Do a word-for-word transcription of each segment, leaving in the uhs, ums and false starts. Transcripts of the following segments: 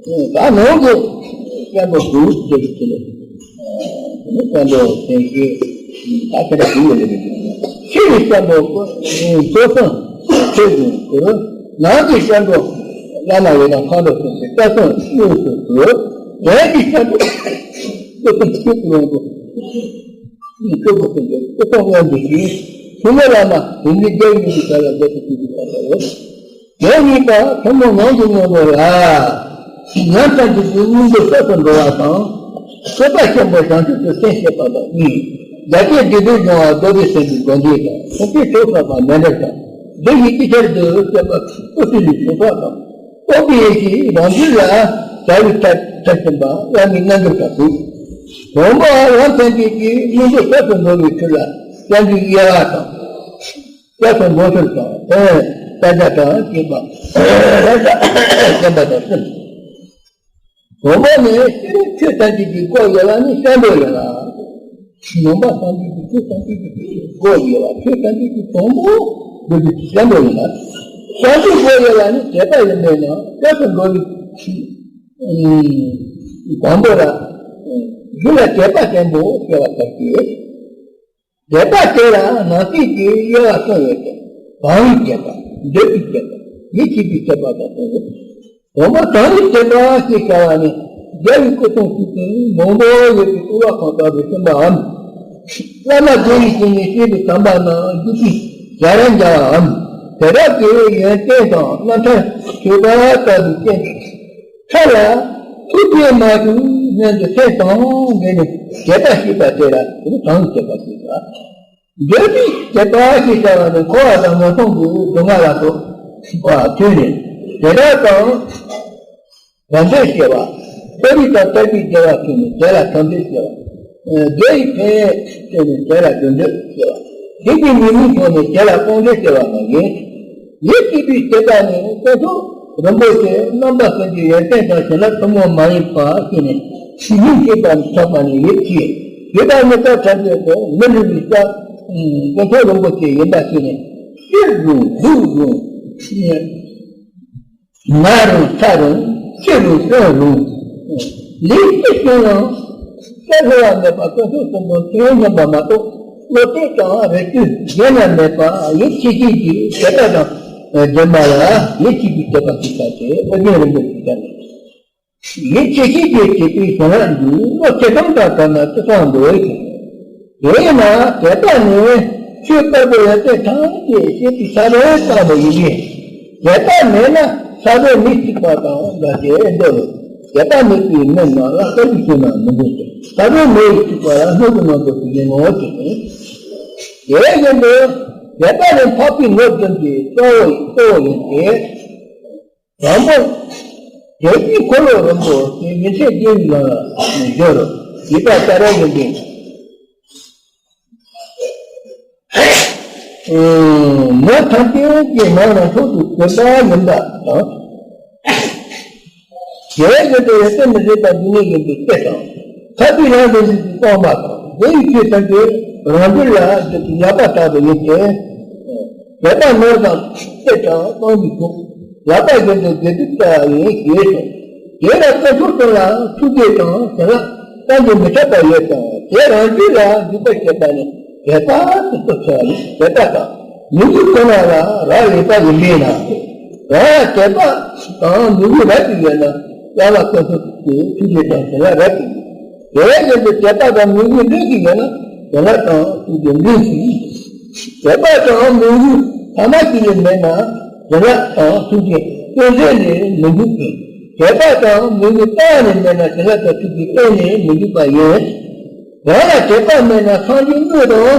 ད་ནང་གི་བསམ་པ་དགུ་ཟེར་གྱི་ཚུལ་ལ། བསམ་པ་བདེན་ཤེས་ད་ཁ་ད་དགུ་ཡོད་ལ། ཕྱི་ཡི་བསམ་པ་སོ་སོ་ཆོས་ཀྱི་ཟུར། ནང་གི་བསམ་པ་བླ་མ་ཡི་དམ་མཁའ་འགྲོ་གསུམ་གྱི་བཀའ་གསུང་དངོས་སུ་གྲུབ། གཞན་གྱི་བསམ་པ་སོ་སོ་ཆོས་ཀྱི་ལོངས་སུ། ཆོས་ཀྱི་སྐུ་གསུང་ཐུགས་ཀྱི་སྐུ་ཐོག་མངོན་དུ་ཞུས། ཐུན་མོང་བླ་མ་དེ་ཉིད་རྒྱལ་བའི་ཡུལ་དུ་བྱ་བའི་རྒྱལ་དུ་གྱུར་པའི་བར་ལ་ཡོད། དེ་ཉིད་པ་ཐུན་མོང་ངང་གིས་མངོན་པ་ལ། ཉམས་སུ་བཞེས་པའི་སྙིང་པོ་སོ་སོར་འགྲོ་བ་དང་། སྤྱོད་པ་ཆེན་པོ་བྱང་ཆུབ་ཏུ་སེམས་བསྐྱེད་པ་དང་གཉིས། རྒྱ་སྐྱེད་བདེ་སྡུག་སྦྱོང་བ་རྡོ་རྗེ་སེམས་དཔའི་སྒོ་འབྱེད་དང་། ཐུགས་རྗེའི་ཚོགས་བསགས་པ་མཎྜལ་དང་། འདི་ཡིས་ཅི་ཆར་དུ་སྤྱོད་པ་སྐུ་ཚེ་ནི་ཚོགས་བསགས་དང་། སྟོབས་ཀྱི་ཡེ་ཤེས་རང་རྒྱུད་ལ་བྱ་བའི་མཐར་མཐར་ཕྱིན་པ་བླ་མའི་རྣལ་འབྱོར་དང་གཟུགས། དང་པོ་རང་ཐམས་ཅད་ཀྱི་སྙིང་པོ་སྐྱབས་སུ་འགྲོ་བའི་ཕྱིར་ལ་བྱ་རྒྱུད་དབྱེ་བ་དང་། སྐྱབས་སུ་འགྲོ་ཚུལ་དང་། དེ་ནས་བསྟན་བྱ་དང་བཅས་པ་བསྟན་པ་དང་གསུམ། དང་པོ་ནི་ཤེས་རབ་ཆོས་ཐམས་ཅད་ཀྱི་སྒོ་དབྱེ་བ་ནི་བསམ་པའི་ཡོད་ལ། ནང་པ་ཐམས་ཅད་ཀྱི་ཆོས་ཐམས་ཅད་ཀྱི་སྒོ་དབྱེ་བ། ཆོས་ཐམས་ཅད་ཀྱི་དང་པོ་འདོད་པའི་བསམ་པའི་ཡོད་ལ། བསམ་པའི་སྒོ་དབྱེ་བ་ནི་དད་པ་ཡིན་པས་ན་སྐྱབས་སུ་འགྲོ་བའི་ཕྱིར། དང་པོ་ལ། རྒྱུད་ལ་དད་པ་བརྟན་པོ་སྐྱེ་བ་ལྟར་བྱེད། དད་པ་དེ་ལ་ནང་གསེས་ཀྱི་དབྱེ་བ་གསུམ་ཡོད་ཅིང་། དང་བའི་དད་པ། འདོད་པའི་དད་པ། ཡིད་ཆེས་པའི་དད་པ་དང་གསུམ་ཡོད། དང་པོ་དང་བའི་དད་པ་ཞེས་བྱ་བ་ནི། རྒྱལ་བའི་སྐུ་གསུང་ཐུགས་ཀྱི་མང་པོ་ཡོད་པའི་དབུ་བ་གང་དག་ཏུ་ཕྱིན་པའམ། བླ་མ་དགེ་བའི་བཤེས་གཉེན་བསྟེན་པའི་དམ་པ་རྣམས་བརྒྱུད་པའི་ཞལ་རས་མཇལ་བའམ། དེ་དག་གི་ཡོན་ཏན་དང་རྣམ་ཐར་ཤེས་པ་ལྟ་བུའི་རྐྱེན་གྱིས། མཐའ་ལ་ཐུགས་རྗེ་མ་ཞུགས་སྔོན་དུ་སེམས་དང་ལྡན་ནས་དད་པ་བྱེད་པ་དེ་ལ་དེ་ནི་དང་བའི་དད་པ་ཞེས་བྱ། འདོད་པའི་དད་པ་ཞེས་བྱ་བ་ནི་འཁོར་བ་དང་ངན་སོང་གི་སྡུག་བསྔལ་ལ་སོགས་པ་ཐོས་ནས་དེ་དག་དང་བྲལ་འདོད་སྐྱེ་བ། མཐོ་རིས་དང་དད་པའི་བདེ་བ་ཐོས་ནས་དེ་ལ་ཐོས་འདོད་སྐྱེ་བ། དགེ་བའི་ཕན་ཡོན་ཐོས་ནས་དེ་ལ་འདོད་འདོད་སྐྱེ་བ། བདེ་སྐྱིད་ཉེས་དམིགས་མཐོང་ནས་དེ་ལ་སྤོང་འདོད་སྐྱེ་བ་ནང་བཞིན། ཡིད་ཆེས་པའི་དད་པ་ནི་དཀོན་མཆོག་རིན་པོ་ཆེ་རྣམ་པ་གསུམ་གྱི་ཡོན་ཏན་དང་བྱིན་རླབས་ཐུན་མོང་མ་ཡིན་པ་ཤེས་ནས་ཡིད་ཆེས་པ་ནི་ཆགས་པ་ནས་ཡིད་ཆེས། ཡོད་པ་ནི་དཀའ་ཐམས་ཅད་དུ་མི་འགྲུབ་པའི་དཀའ། དཀོན་མཆོག་རིན་པོ་ཆེ་ཡིན་པ་ཤེས་ནས་སྐྱིད་རུང་སྡུག་རུང་ང་རུང་ཚ་རུང་ཁྱི་རུང་གསོན་རུང་། ལས་ཅི་བྱུང་ཡང་སྐྲག་སླུ་བ་མེད་པ་དཀོན་མཆོག་གསུམ་དང་དོན་མཉམ་པ་མ་གཏོགས་བློ་གཏད་དང་རེ་ལྟོས་གཞན་ལ་མེད་པ་ཡིད་ཆེས་བྱེད་ཀྱི་དད་པ་དང་ལྡན་པ་ལ་ཡིད་ཆེས་ཀྱི་དད་པ་ཞེས་བྱ་སྟེ། ཨོ་རྒྱན་རིན་པོ་ཆེས་བྱ་སྟེ། ཡིད་ཆེས་ཤེས་ཀྱིས་བྱས་པའི་བྱིན་རླབས་འདིས་བློ་ཆེ་ཐུབ་དང་ལྡན་ན་ཅི་སང་འགྲོ་བའི་ཕྱིར། དེས་ན་དད་པ་ནི་ཆོས་དཀར་པོ་ཡོན་ཏན་ཐམས་ཅད་ཤེས་པའི་ས་བོན་ཙམ་མོ་ཡིན་པས། དད་པ་མེད་ན་ས་བོན་མེ་གཅིག་པ་དང་འདྲ་སྟེ་འདོད་ལོ། དད་པ་མེད་པའི་མི་རྣམས་ལ་དཀར་པོའི་ཆོས་རྣམས་མི་འདོད་ཅིང་། ས་བོན་མེ་ཡིས་གཅིག་པ་ལ་སྣོད་ཀྱི་རྣམ་པར་ཤེས་པའི་ངོ་བོ་ཅན་ནི། དེ་བཞིན་དུ་དད་པ་ནི་འཕགས་པའི་ནོར་བདུན་པའི་གཙོ་བོ་གཙོ་བོ་ཡིན་ཏེ། དང་པོ། དད་པའི་འཁོར་ལོ་རིན་པོ་ཆེ་ཉི་ཚེ་བརྒྱའི་ལམ་ལ་སྦྱོར་རོ། ཡིད་པ་ལྟར་རོ་ཡིན་ཏེ། མི་ཐམས་ཅད་ཀྱི་ནང་ན་མཆོག་ཏུ་གྱུར་པ་ཡིན་པ་དང་། དེ་བཞིན་དུ་ཡོན་ཏན་མི་ཟད་པ་འབྱུང་གནས་ཡིན་པའི་སྐད་དང་། ཐར་པའི་ལམ་དུ་འཇུག་པའི་རྐང་པ་དང་། དགེ་བའི་ཆོས་ཐམས་ཅད་རང་རྒྱུད་ལ་འཇུག་པའི་ལག་པ་ལྟ་བུ་ཡིན་ཏེ། དད་པ་ནོར་དང་གཏེར་དང་སྤང་གི་ཕུང་། ལག་པ་བཞིན་དུ་དགེ་སྒྲུབ་ལྟ་བུ་ཡིན་ཞེས་སོ། དེ་ལ་དཀོན་མཆོག་གསུམ་ལ་ཐུགས་རྗེ་དང་བྱིན་རླབས་བསམ་གྱིས་མི་ཁྱབ་པ་ཡོད་ཀྱང་། དེ་རང་རྒྱུད་ལ་འཇུག་པར་བྱེད་པ་ནི་དད་པ་དེ་ཚོ་ཚོལ་དད་པ་དང་། མོས་གུས་ཁོ་ན་ལ་རག་ལས་པ་ཡིན་པས་ན། རང་ལ་དད་པ་དང་མོས་གུས་རབ་ཏུ་ཡོད་ན། བླ་མ་དཀོན་མཆོག་གི་ཐུགས་རྗེ་དང་བྱིན་རླབས་རབ་ཏུ་ཡོད། དེ་བས་ཀྱང་དད་པ་དང་མོས་གུས་འབྲེལ་གྱི་ཡོད་ན། བྱིན་རླབས་དང་ཐུགས་རྗེ་འབྲེལ་གྱི། དད་པ་དང་མོས་གུས་ཐ་མ་གཅིག་ལས་མེད་ན། བྱིན་རླབས་དང་ཐུགས་རྗེ་ལྟོ་འཛོལ་ལས་མི་འཇུག་པས། དད་པ་དང་མོས་གུས་རྩ་བ་ནས་མེད་ན། བྱིན་རླབས་དང་ཐུགས་རྗེ་གཏན་ནས་མི་འཇུག་པ་ཡིན། རང་ལ་དད་པ་མེད་ན་སངས་རྒྱས་དངོས་དང་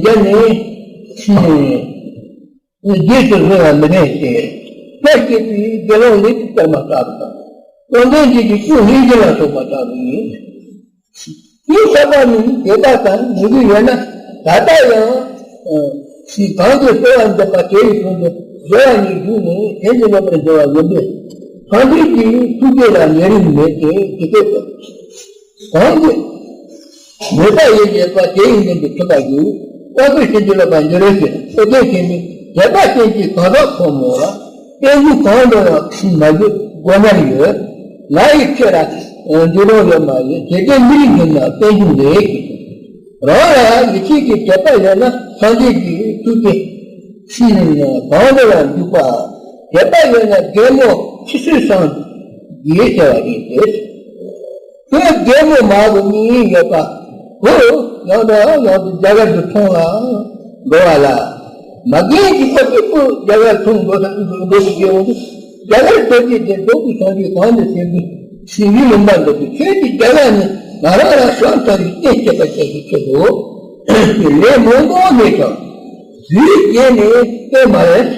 མཇལ་ནས་རྗེས་སུ་བཟུང་བ་མི་ལེན་ཞིང་། ལྷར་བཅས་པའི་དགེ་སློང་ལས་ཀྱི་སྐར་མ་ལྟ་བུ་དང་། སྟོང་ལྡན་འབྱེད་པའི་སྐུ་ལྷས་བྱིན་ལ་སོགས་པ་ལྟ་བུ་ཡིན། དེའི་ས་པ་ནི་དད་པ་དང་མོས་གུས་ཡོད་ན། ད་ལྟ་ཡང་། ཞིག་གང་དུ་གསོལ་བ་འདེབས་པ་དེ་ཡི་དོན་དུ་སྦྱོར་བ་ཉིད་བསྒྲུབས་ནས་གཞན་གྱི་བསླབ་པར་འགྱུར་བ་ཡིན་པས། སངས་རྒྱས་ཀྱི་ཐུགས་རྗེ་ལ་ཉེ་རིང་མེད་དེ་ཇི་སྐད་དུ། གང་གི་མོས་པ་ཡིས་བྱས་པ་དེ་ཡི་མིང་དུ་ཐོབ་པར་འགྱུར། དཀའ་ཐུབ་ཕྱིན་ཅི་ལོག་པར་འགྱུར་རོ་ཞེས་ཨོ་རྒྱན་ཆེན་པོས་དད་པ་ཅན་གྱི་གང་ཟག་ཕོ་མོ་ལ་བསྟན་བཅོས་གང་དུ་ཡང་མ་བརྗོད་དགོས་སྣང་ཡོད། ང་ཡི་ཁྱེད་ལ་འདི་རང་ཡོད་མ་ཡིན། དེ་དེ་མི་རིགས་ཡིན་ན་བསྟན་འགྱུར་ལས་ཀྱི། རང་ལ་ཡིད་ཆེས་ཀྱི་དད་པ་ཡོད་ན་སངས་རྒྱས་ཀྱི་ཐུགས་རྗེ་ཕྱིར་གང་དུ་ལ་འཇུག་པ། དད་པ་ཡོད་ན་རྒན་མོ་ཁྱི་སོས་སངས་རྒྱས་ཟེར་བ་རེད་ཟེར། ཁོས་རྒན་མོ་མ་བུ་གཉིས་ཡོད་པ། བུ་ཡང་དང་ཡང་དུ་རྒྱ་གར་དུ་འཁྲུངས་ལ་འགྲོ་བ་ལ། མ་རྒན་གྱི་ཁོ་ཚོས་ཁོ་རྒྱ་གར་འཁྲུངས་འགྲོ་ས་འགྲོ་འགྲོ་ཞིག་ཡོང་དུས། རྒྱ་གར་དོ་རྗེ་དེ་འགྲོ་དུས་སངས་རྒྱས་གང་དུ་ཞིག་འདུག་ཞིག་ཡུལ་ལུང་པ་འདུག་གི། ཁྱོད་ཀྱིས་རྒྱ་གར་ནི་ང་རང་ལ་ཤམ་ཐབས་ཀྱི་རྟེན་བྱེད་པ་བྱ་ཞིག་ཁྱོད་དོ། ལས་མང་པོ་མེད་ཀྱང་དུས་རྒྱལ་ནས་བསྟན་མ་རེད།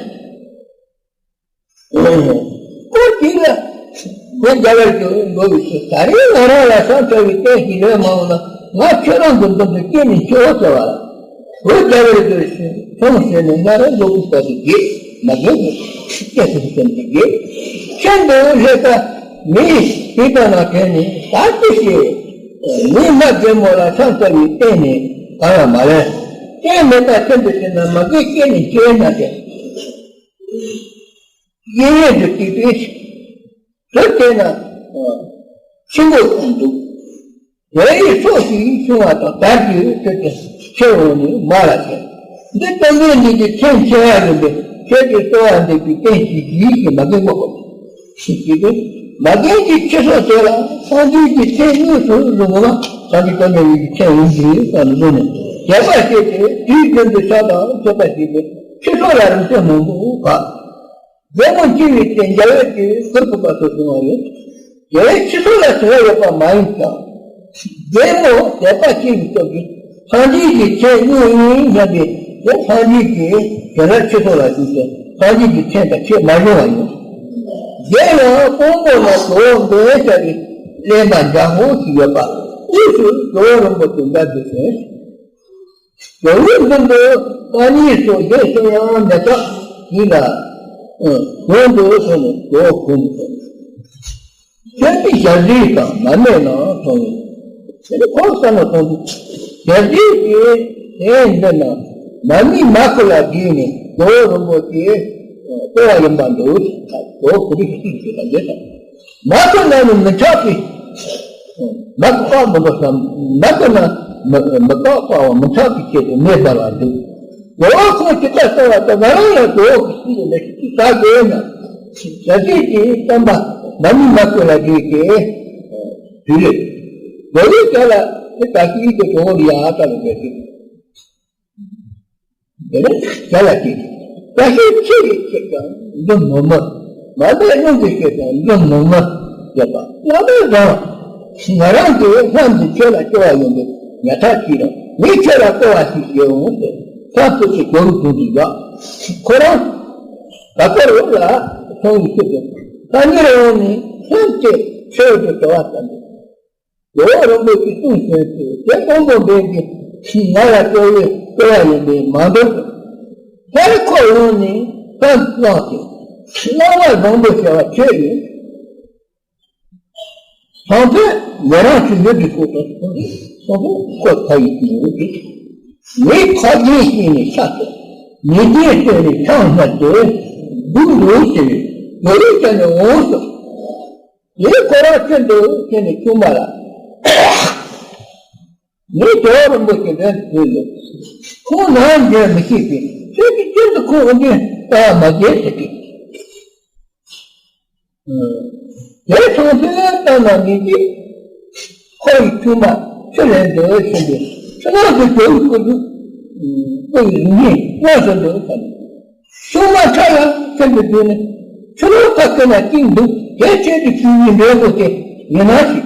སྐོར་གཅིག་ལ་མི་འདྲ་བར་གྱུར་འགྲོ་བའི་ཕྱིར། ད་རེས་ང་རང་ལ་ཤམ་ཐབས་ཀྱི་རྟེན་ཞིག་ལས་མང་ན། ང་ཁྱོད་རང་གི་མདུན་དུ་སྐྱེས་ནས་ཁྱོད་ཟེར་བ་ལ། བུ་འདྲ་བར་གྱུར་ཞིང་མཐོང་ཟེར་ནས་ང་རང་མགོ་སྐུ་ལྟ་བུ་དགྱེས། མ་རྒན་གྱི་སྐད་དུ་སེམས་ཀྱི་དགྱེས། ཁྱེད་འདི་སླེབས་པ་མི་ཞིག་གིས་ད་ན་དྲན་ནས་ད་ཅི་ཞིག་མི་མ་རྒན་མོ་ལ་ཤམ་ཐབས་ཀྱི་རྟེན་ནི་གང་ཡང་མ་ལེན། རྟེན་མེད་པ་ཁྱེད་འདི་ཟེར་ན་མ་རྒན་སྐྱེས་ནས་ཁྱོད་ན་དྲན། གཡས་གཡོན་དུ་བརྩིགས་པས་དུར་བལྟས་ན་ཆེན་པོ་ཙམ་འདུག་དེའི་སྲོག་ཞིག་ཕྱུང་བ་དང་དར་གྱི་ཁྲོད་དུ་ཁྱེར་འོང་ནས་མ་ལ་ཟེར། འདི་སྟོན་པའི་མི་གི་མཚན་ཆེ་བ་ཡིན་པས་ཁྱེད་ཀྱི་གསོལ་བ་འདེབས་པའི་རྟེན་ཞིག་གྱིས་ཀྱི་མ་རྒན་མགོ་སྐོར་ཞིག་བྱས་ཏེ། མ་རྒན་གྱི་ཁྱི་སོ་དེ་ལ་སངས་རྒྱས་ཀྱི་མཚན་དངོས་སུ་བླུགས་པ། སངས་རྒྱས་དང་མཉམ་པའི་མཚན་ཡིན་གྱི་བསམ་བློ་ནས་དད་པ་བྱས་ཏེ་དུས་རྒྱུན་དུ་ཕྱག་དང་མཆོད་པ་བྱས་ཏེ་ཁྱི་སོ་ལ་རིན་ཆེན་མང་པོ་བཀག་རྒན་མོ་སྐྱེ་བའི་རྟེན་རྒྱལ་བའི་དེ་གུར་ཕུབ་པ་སོགས་གསུངས་པ་ཡོད། རྒྱལ་བའི་ཁྱི་སོ་ལ་དེ་བ་ཡོད་པ་མ་ཡིན་ཀྱང་། རྒན་མོ་དད་པ་སྐྱེ་བའི་སྟོབས་ཀྱིས་སངས་རྒྱས་ཀྱི་མཚན་དངོས་ཡིན་སྙམ་པའི་དེ་སངས་རྒྱས་ཀྱི་དེ་ལ་ཁྱི་སོ་ལ་བརྒྱུད་དེ་སངས་རྒྱས་ཀྱི་མཚན་དང་ཁྱད་མ་བྱུང་བ་ཡིན། རྒན་ཡང་དཔང་པོ་ལ་གྲོགས་འདོན་བྱ་བའི་གླེན་པ་འཇམ་པོ་ཞིག་ཡོད་པ། དབུས་སུ་ཇོ་བོ་རིན་པོ་ཆེ་འདྲ་འདུག་ཟེར། ཇོ་བོའི་མདུན་དུ་པ་ནི་སོགས་བཞེས་སོང་ཡང་མེད་སྟབས་ཀྱིས་ལ་གོང་དུ་སོང་ནས་ཇོ་བོ་ཁོང་དུ་སོང་། ཁྱོད་ཀྱི་ཞལ་གཟིགས་དང་མ་སྨད་ན་སོང་བས། དེ་ནི་ཁོང་བསམ་ན་སོང་དུས་ཞལ་གཟིགས་ཀྱིས་དེ་འདི་ན་མ་ནི་མ་ཁུ་ལ་བསྒྲིགས་ནས་ཇོ་བོ་རིན་པོ་ཆེ་ལྟེ་བ་ཡིན་པ་འདུག་ཇོ་བོ་ཁུ་རི་ཤི་ཤི་ལ་འདི་དང་། མ་ཁུ་ན་ནི་མི་ཆགས་པའི། མ་ཁུ་བཀག་མི་འདུག་བསམ། མ་ཁུ་ན་མི་མི་བཀག་པའམ་མི་ཆགས་པའི་ཆེད་དུ་མེ་སྦར་བ་འདུག་ཇོ་བོ་ཁོང་ཇི་ལྟར་གསོལ་བ་དང་ང་རང་ལ་ཇོ་བོ་གི་ཚིག་ལ་ཤིག་ཅིག་བཀག་དགོས་ན། ཞལ་ཟས་ཀྱི་བསམ་པ་མ་ནི་མ་ཁུ་ལ་བསྒྲིགས་ཏེ། དུས་རེ། ཇོ་བོའི་ཞལ་ལ་དེ་ད་ཤི་ཡི་གི་ཇོ་བོ་ལ་ཡ་ཨ་ད་ལ་བསྒྲིགས་ཏེ། དེ་ནས་ཞལ་ལ་ཅིག་བཀྲ་ཤིས་ཆེ་བའི་ཕྱིར་དང་འཛུམ་མུར་མུར། མ་འདས་རླུང་གི་ཕྱིར་དང་འཛུམ་མུར་མུར་བྱེད་པ། བླ་མ་རང་ང་རང་གིས་ལྷམ་གྱིས་ཁྱོད་ལ་སྐྱོར་བ་ཡིན་པས་ཉག་ཕྲ་ཅིག་རང་ངས་ཁྱོད་ལ་སྐོར་བ་ཞིག་བྱེད་འོང་ཟེར། ལྷམ་གྱིས་ཁྱོད་གོ་རུ་དུང་དུ་བཞག་ཁོ་རང་ད་སྐོར་རུ་ལ་སོང་བའི་ཕྱིར་དུ་ཐག་ཉེར་འོང་ནས་ལྷམ་གྱིས་ཁྱོད་ཀྱི་དུ་བ་ཙམ་དུ། ཇོ་བོ་རིན་པོ་ཆེ་གསུང་གསན་ཏེ་དེ་དཔང་པོ་འབད་ཀྱིས་ང་ལ་སྐྱོར་བའི་སྐྱོར་བ་ཡིན་པས་མ་འདོད་དོ། ད་ཁོ་འོངས་ནས་བསམ་བློ་བཏང་སྟེ་སྣང་བ་བཟང་པོ་བྱ་བ་ཁྱོད་ཡིན། སང་ཕོད་ཉེ་རང་ཚོའི་ཡུལ་དུ་སྐོར་དུ་སོང་སྟེ་སོང་ཕོད་ཁོ་ཐག་ཡིག་ཅིག་ཡོད་དེ། ངས་ཁ་རྒྱན་བཤད་ནས་ཤ་ཟོས། མི་རྒྱན་བསྟན་ནས་ཆང་སྨྲ་སྟེ། སྡུག་འདུག་ཟེར་བས་ཇོ་བོས་བྱས་ནས་འོངས་སོ། དེ་ཁོ་རང་ཁྱོད་འདུག་ཟེར་ནས་ཆུང་མ་ལ། ངས་ཇོ་བོ་རིན་པོ་ཆེ་འདྲ་ཞིག་ཡོད། ཁོང་ནང་འཇལ་མི་ཤེས་པས་ཁྱོད་ཀྱིས་ཁྱོད་ཀྱི་ཁོང་འོ་འདྲའི་ལྟ་བ་མ་བྱེད་ཟེར་གི། དེ་སོང་ཚེ་ལྟ་ན་མི་བྱེད། ཁོ་ཡི་ཆུང་མ་ཆུ་ལེན་དུ་ཕྱིན་པས་ཆུ་ནང་དུ་ཇོ་བོའི་སྐུ་གཟུགས་སྐུ་ཡི་རིང་ངེ་དངོས་སུ་འདུག་ཟེར། ཆུང་མ་ཁྲ་ཡང་ཁྱེར་དུ་བསྡུས་ནས་ཆུ་ནང་ཁ་སྐྱེ་ན་གཅིག་འདུག་དེ་ཁྱེད་ཀྱི་ཆུ་ཡི་འདྲེ་མགོ་དེ་ཡིན་ན་ཞིག་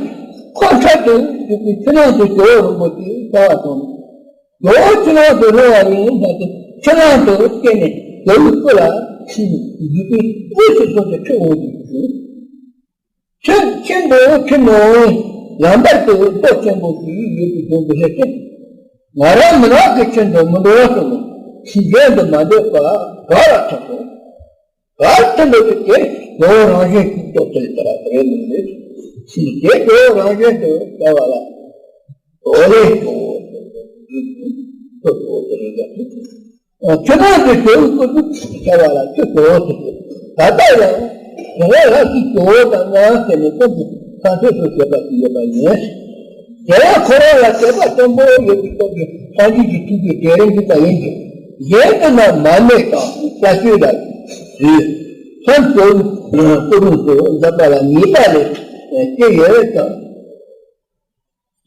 ཁོ་ཁྲ་དུ་བཞུགས་པའི་ཆུ་ནང་དུ་ཇོ་བོ་རིན་པོ་ཆེ་ལྟ་བ་དང་། ཇོ་བོ་ཆུ་ནང་དུ་ལྷུང་བ་ཡིན་ཟེར་ཏེ་ཆུ་ནང་དུ་སྐྱེས་ནས་ཇོ་བོའི་སྐུ་ལ་ཕྱིན་ནས་བཞུགས་པས་དབུས་སུ་སོང་སྟེ་ཁྲོ་བོ་ཡིན་ཞུ། ཁྱོད་ཁྱིམ་དུ་ཁྱིམ་ནང་ལམ་བར་དུ་རྡོ་ཆེན་པོ་ཞིག་ཡོད་པའི་དོན་དུ་སླེབས་ཏེ། ང་རང་མི་ནག་གི་ཁྱིམ་དུ་མི་འགྲོ་གསུངས་ནས་གཞན་དུ་མ་འདོད་པ་ག་ལ་ཐོན་སོང་། ག་ལ་ཐོན་པའི་དུས་དེར་ཇོ་བོ་རང་བཞིན་གྱིས་ལྟོ་ཚོད་ལྟར་རེ་ལུས་ནས་ཕྱིན་ཏེ་ཇོ་བོ་རང་བཞིན་དུ་བྱ་བ་ལ་འོ་ལེ་ཇོ་བོ་ཟེར་ནས་ཁྱོད་ཇོ་བོ་ཟེར་རེ་འགའ་ཐུག་ཆུ་ནང་དུ་ཇོ་བོའི་སྐུ་གཟུགས་ཤར་བ་ལ་ཁྱོད་ཇོ་བོ་ཟེར་ཏེ། ད་ལྟ་ཡང་ དེ་ལ་ལ་ཞིག་གཙོ་བོ་དང་ངང་ཟེར་ནས་ཀུན་གྱི་ས་མཐོའི་སོ་བྱེད་པ་ཞིག་ཡོད་པ་ཡིན། དེ་ཡང་ཁོ་རང་ལ་དད་པ་བརྟན་པོ་ཡོད་པའི་སྟོབས་ཀྱིས་སངས་རྒྱས་ཀྱི་ཐུགས་ཀྱི་གྲལ་རིམ་གྱི་པ་ཡིན་ཅིང་། གཞན་དུ་ན་མ་སྨད་དང་བྱ་སྤྱོད་ལ་དུས་མཚམས་སུ་ཀུན་རིག་ཏུ་མཛད་པ་ལ་ངེས་པ་ལས་སྐྱེ་ཡོད་ཀྱང་།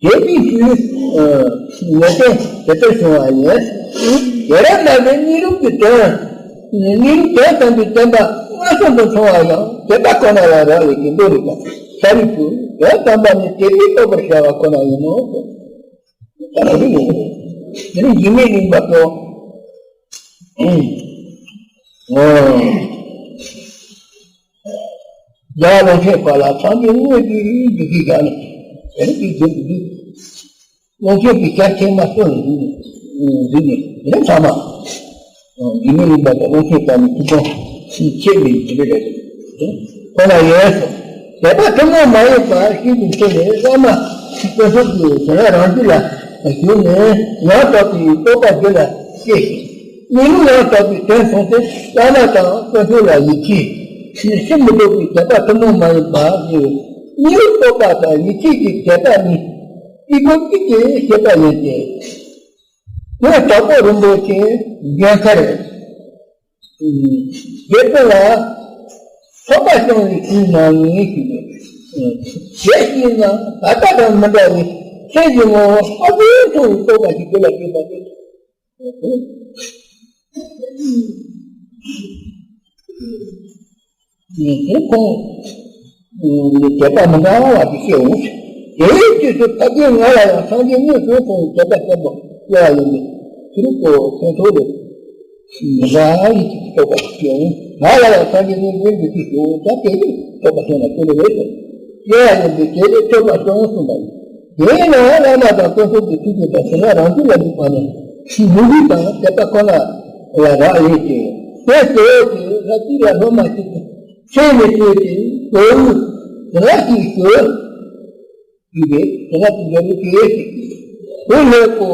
དེ་དུས་ཀྱི་ངེས་བསྟན་དེ་ལྟར་བྱུང་བ་ཡིན། དེ་རང་མ་ཟད་གཉིས་རུམ་གྱི་དོན། གཉིས་རུམ་དོན་དམ་པའི་བསྟན་པ་མངོན་སུམ་དུ་མཐོང་བ་ཡང་དད་པ་ཁོ་ན་ལ་རག་ལས་ཀྱི་མདོ་རེད་ཀྱང་ཤཱ་རིའི་བུ། དོན་དམ་པ་ནི་དད་པས་རྟོགས་པར་བྱ་བ་ཁོ་ན་ཡིན་ནོ། ད་རེ་ཡིན། དེ་ནི་འཇིགས་མེད་གླིང་པ་གོ། ཨོ། རྒྱལ་བ་ཀློང་ཆེན་པ་ལ་སངས་རྒྱས་དངོས་ཀྱི་རིགས་ཀྱི་ཞལ་ནས། དེ་ནི་དེའི་རྒྱུད་དུ་འདུག་ཀློང་ཆེན་གྱི་ཞལ་ཆེན་མ་གསོལ་ནས་འདུག་ནས་དེ་ནི་ཚང་མ། འཇིགས་མེད་གླིང་པ་དང་ཀློང་ཆེན་པ་ནི་ཐུགས་དགོངས་ཤིང་ཁྱེད་མིན་དེ་འདྲ་རེད། ཁོ་ན་ཡོད་སོ། དད་པ་ཐུན་མོང་མ་ཡིན་པ་ཤིན་ཏུ་ཆེ་བས་བླ་མ་དཀོན་མཆོག་གི་དོན་རང་རྒྱུད་ལ་ཞུགས་ནས་ཡང་དག་པའི་རྟོགས་པ་རྒྱུད་ལ་སྐྱེས་ཤིང་། གཉིས་ལུགས་ཡང་དག་པའི་དོན་མཐོང་ཚེ་བླ་མ་དང་དཀོན་མཆོག་ལ་ཡིད་ཆེས། ཕྱིར་མི་ལྡོག་པའི་དད་པ་ཐུན་མོང་མ་ཡིན་པ་ཞེས། གཉིས་ལུགས་རྟོགས་པ་དང་ཡིད་ཆེས་ཀྱི་དད་པ་གཉིས་གཅིག་པུ་གཅིག་གིས་བཤད་པ་ཡིན་ཏེ། དེ་དྭགས་པོ་རིན་པོ་ཆེ་འཇོན་ཐར་རྒྱལ་པོ་ལ་ཐོབ་པ་བྱུང་བའི་དུས་ནང་ནས་ཞུས་པས། དེ་ཞིག་ན་ད་ལྟ་དང་མི་འདྲ་བའི་ཆོས་ཀྱི་ངོ་བོ་ཨ་ཙི་འཕྲོ་བའི་རྟོགས་པ་ཞིག་དེ་ལ་སྐྱེས་པ་སྟེ། དེ་ཁོང་དད་པ་མི་འདྲ་བ་དེ་སྐྱེ་འོང་། དེའི་དུས་སུ་ཕ་རྒན་ང་ལ་ཡང་སངས་རྒྱས་དངོས་སུ་མཐོང་བའི་དད་པ་བརྟན་པོ་སྐྱེ་བ་ཡིན་པས། ཕྱི་རོལ་དུ་ཁོང་ཁྲོ་ལས་མི་འདྲ་བའི་ཚིག་རྟོགས་པ་ཞིག་སྐྱེ་འོང་། ང་ལ་ཡང་སངས་རྒྱས་དངོས་དངོས་ཀྱི་ཚིག་ཏུ་ད་དེ་ནི་རྟོགས་པ་སོང་ལ་སྐྱེ་ལེ་རེད་དོ། སྐྱེ་བ་ཡིན་པས་དེ་ལས་ཐོབ་པ་སོང་གསུངས་པ་ཡིན། དེས་ན་བླ་མ་དང་དཀོན་མཆོག་གི་ཐུགས་རྗེ་དང་དེ་ན་རང་རྒྱུད་ལ་འཇུག་པ་ནི་ཕྱིའི་མུ་གེ་དང་དད་པ་ཁོ་ན་ལ་རག་ལས་ཏེ། དེ་གཙོ་བོ་དེ་ལྷ་ཅིག་ལ་སློབ་མ་ཞིག་གིས་ཁྱེད་ནི་ལྟོས་ཏེ་གཙོ་བོའི་དེ་ལ་ཞིག་ཞུ། ཞུས་པས་དེ་ལ་དེ་འདྲ་བོ་དེ་ཞིག་བུ་ལེགས་པོ་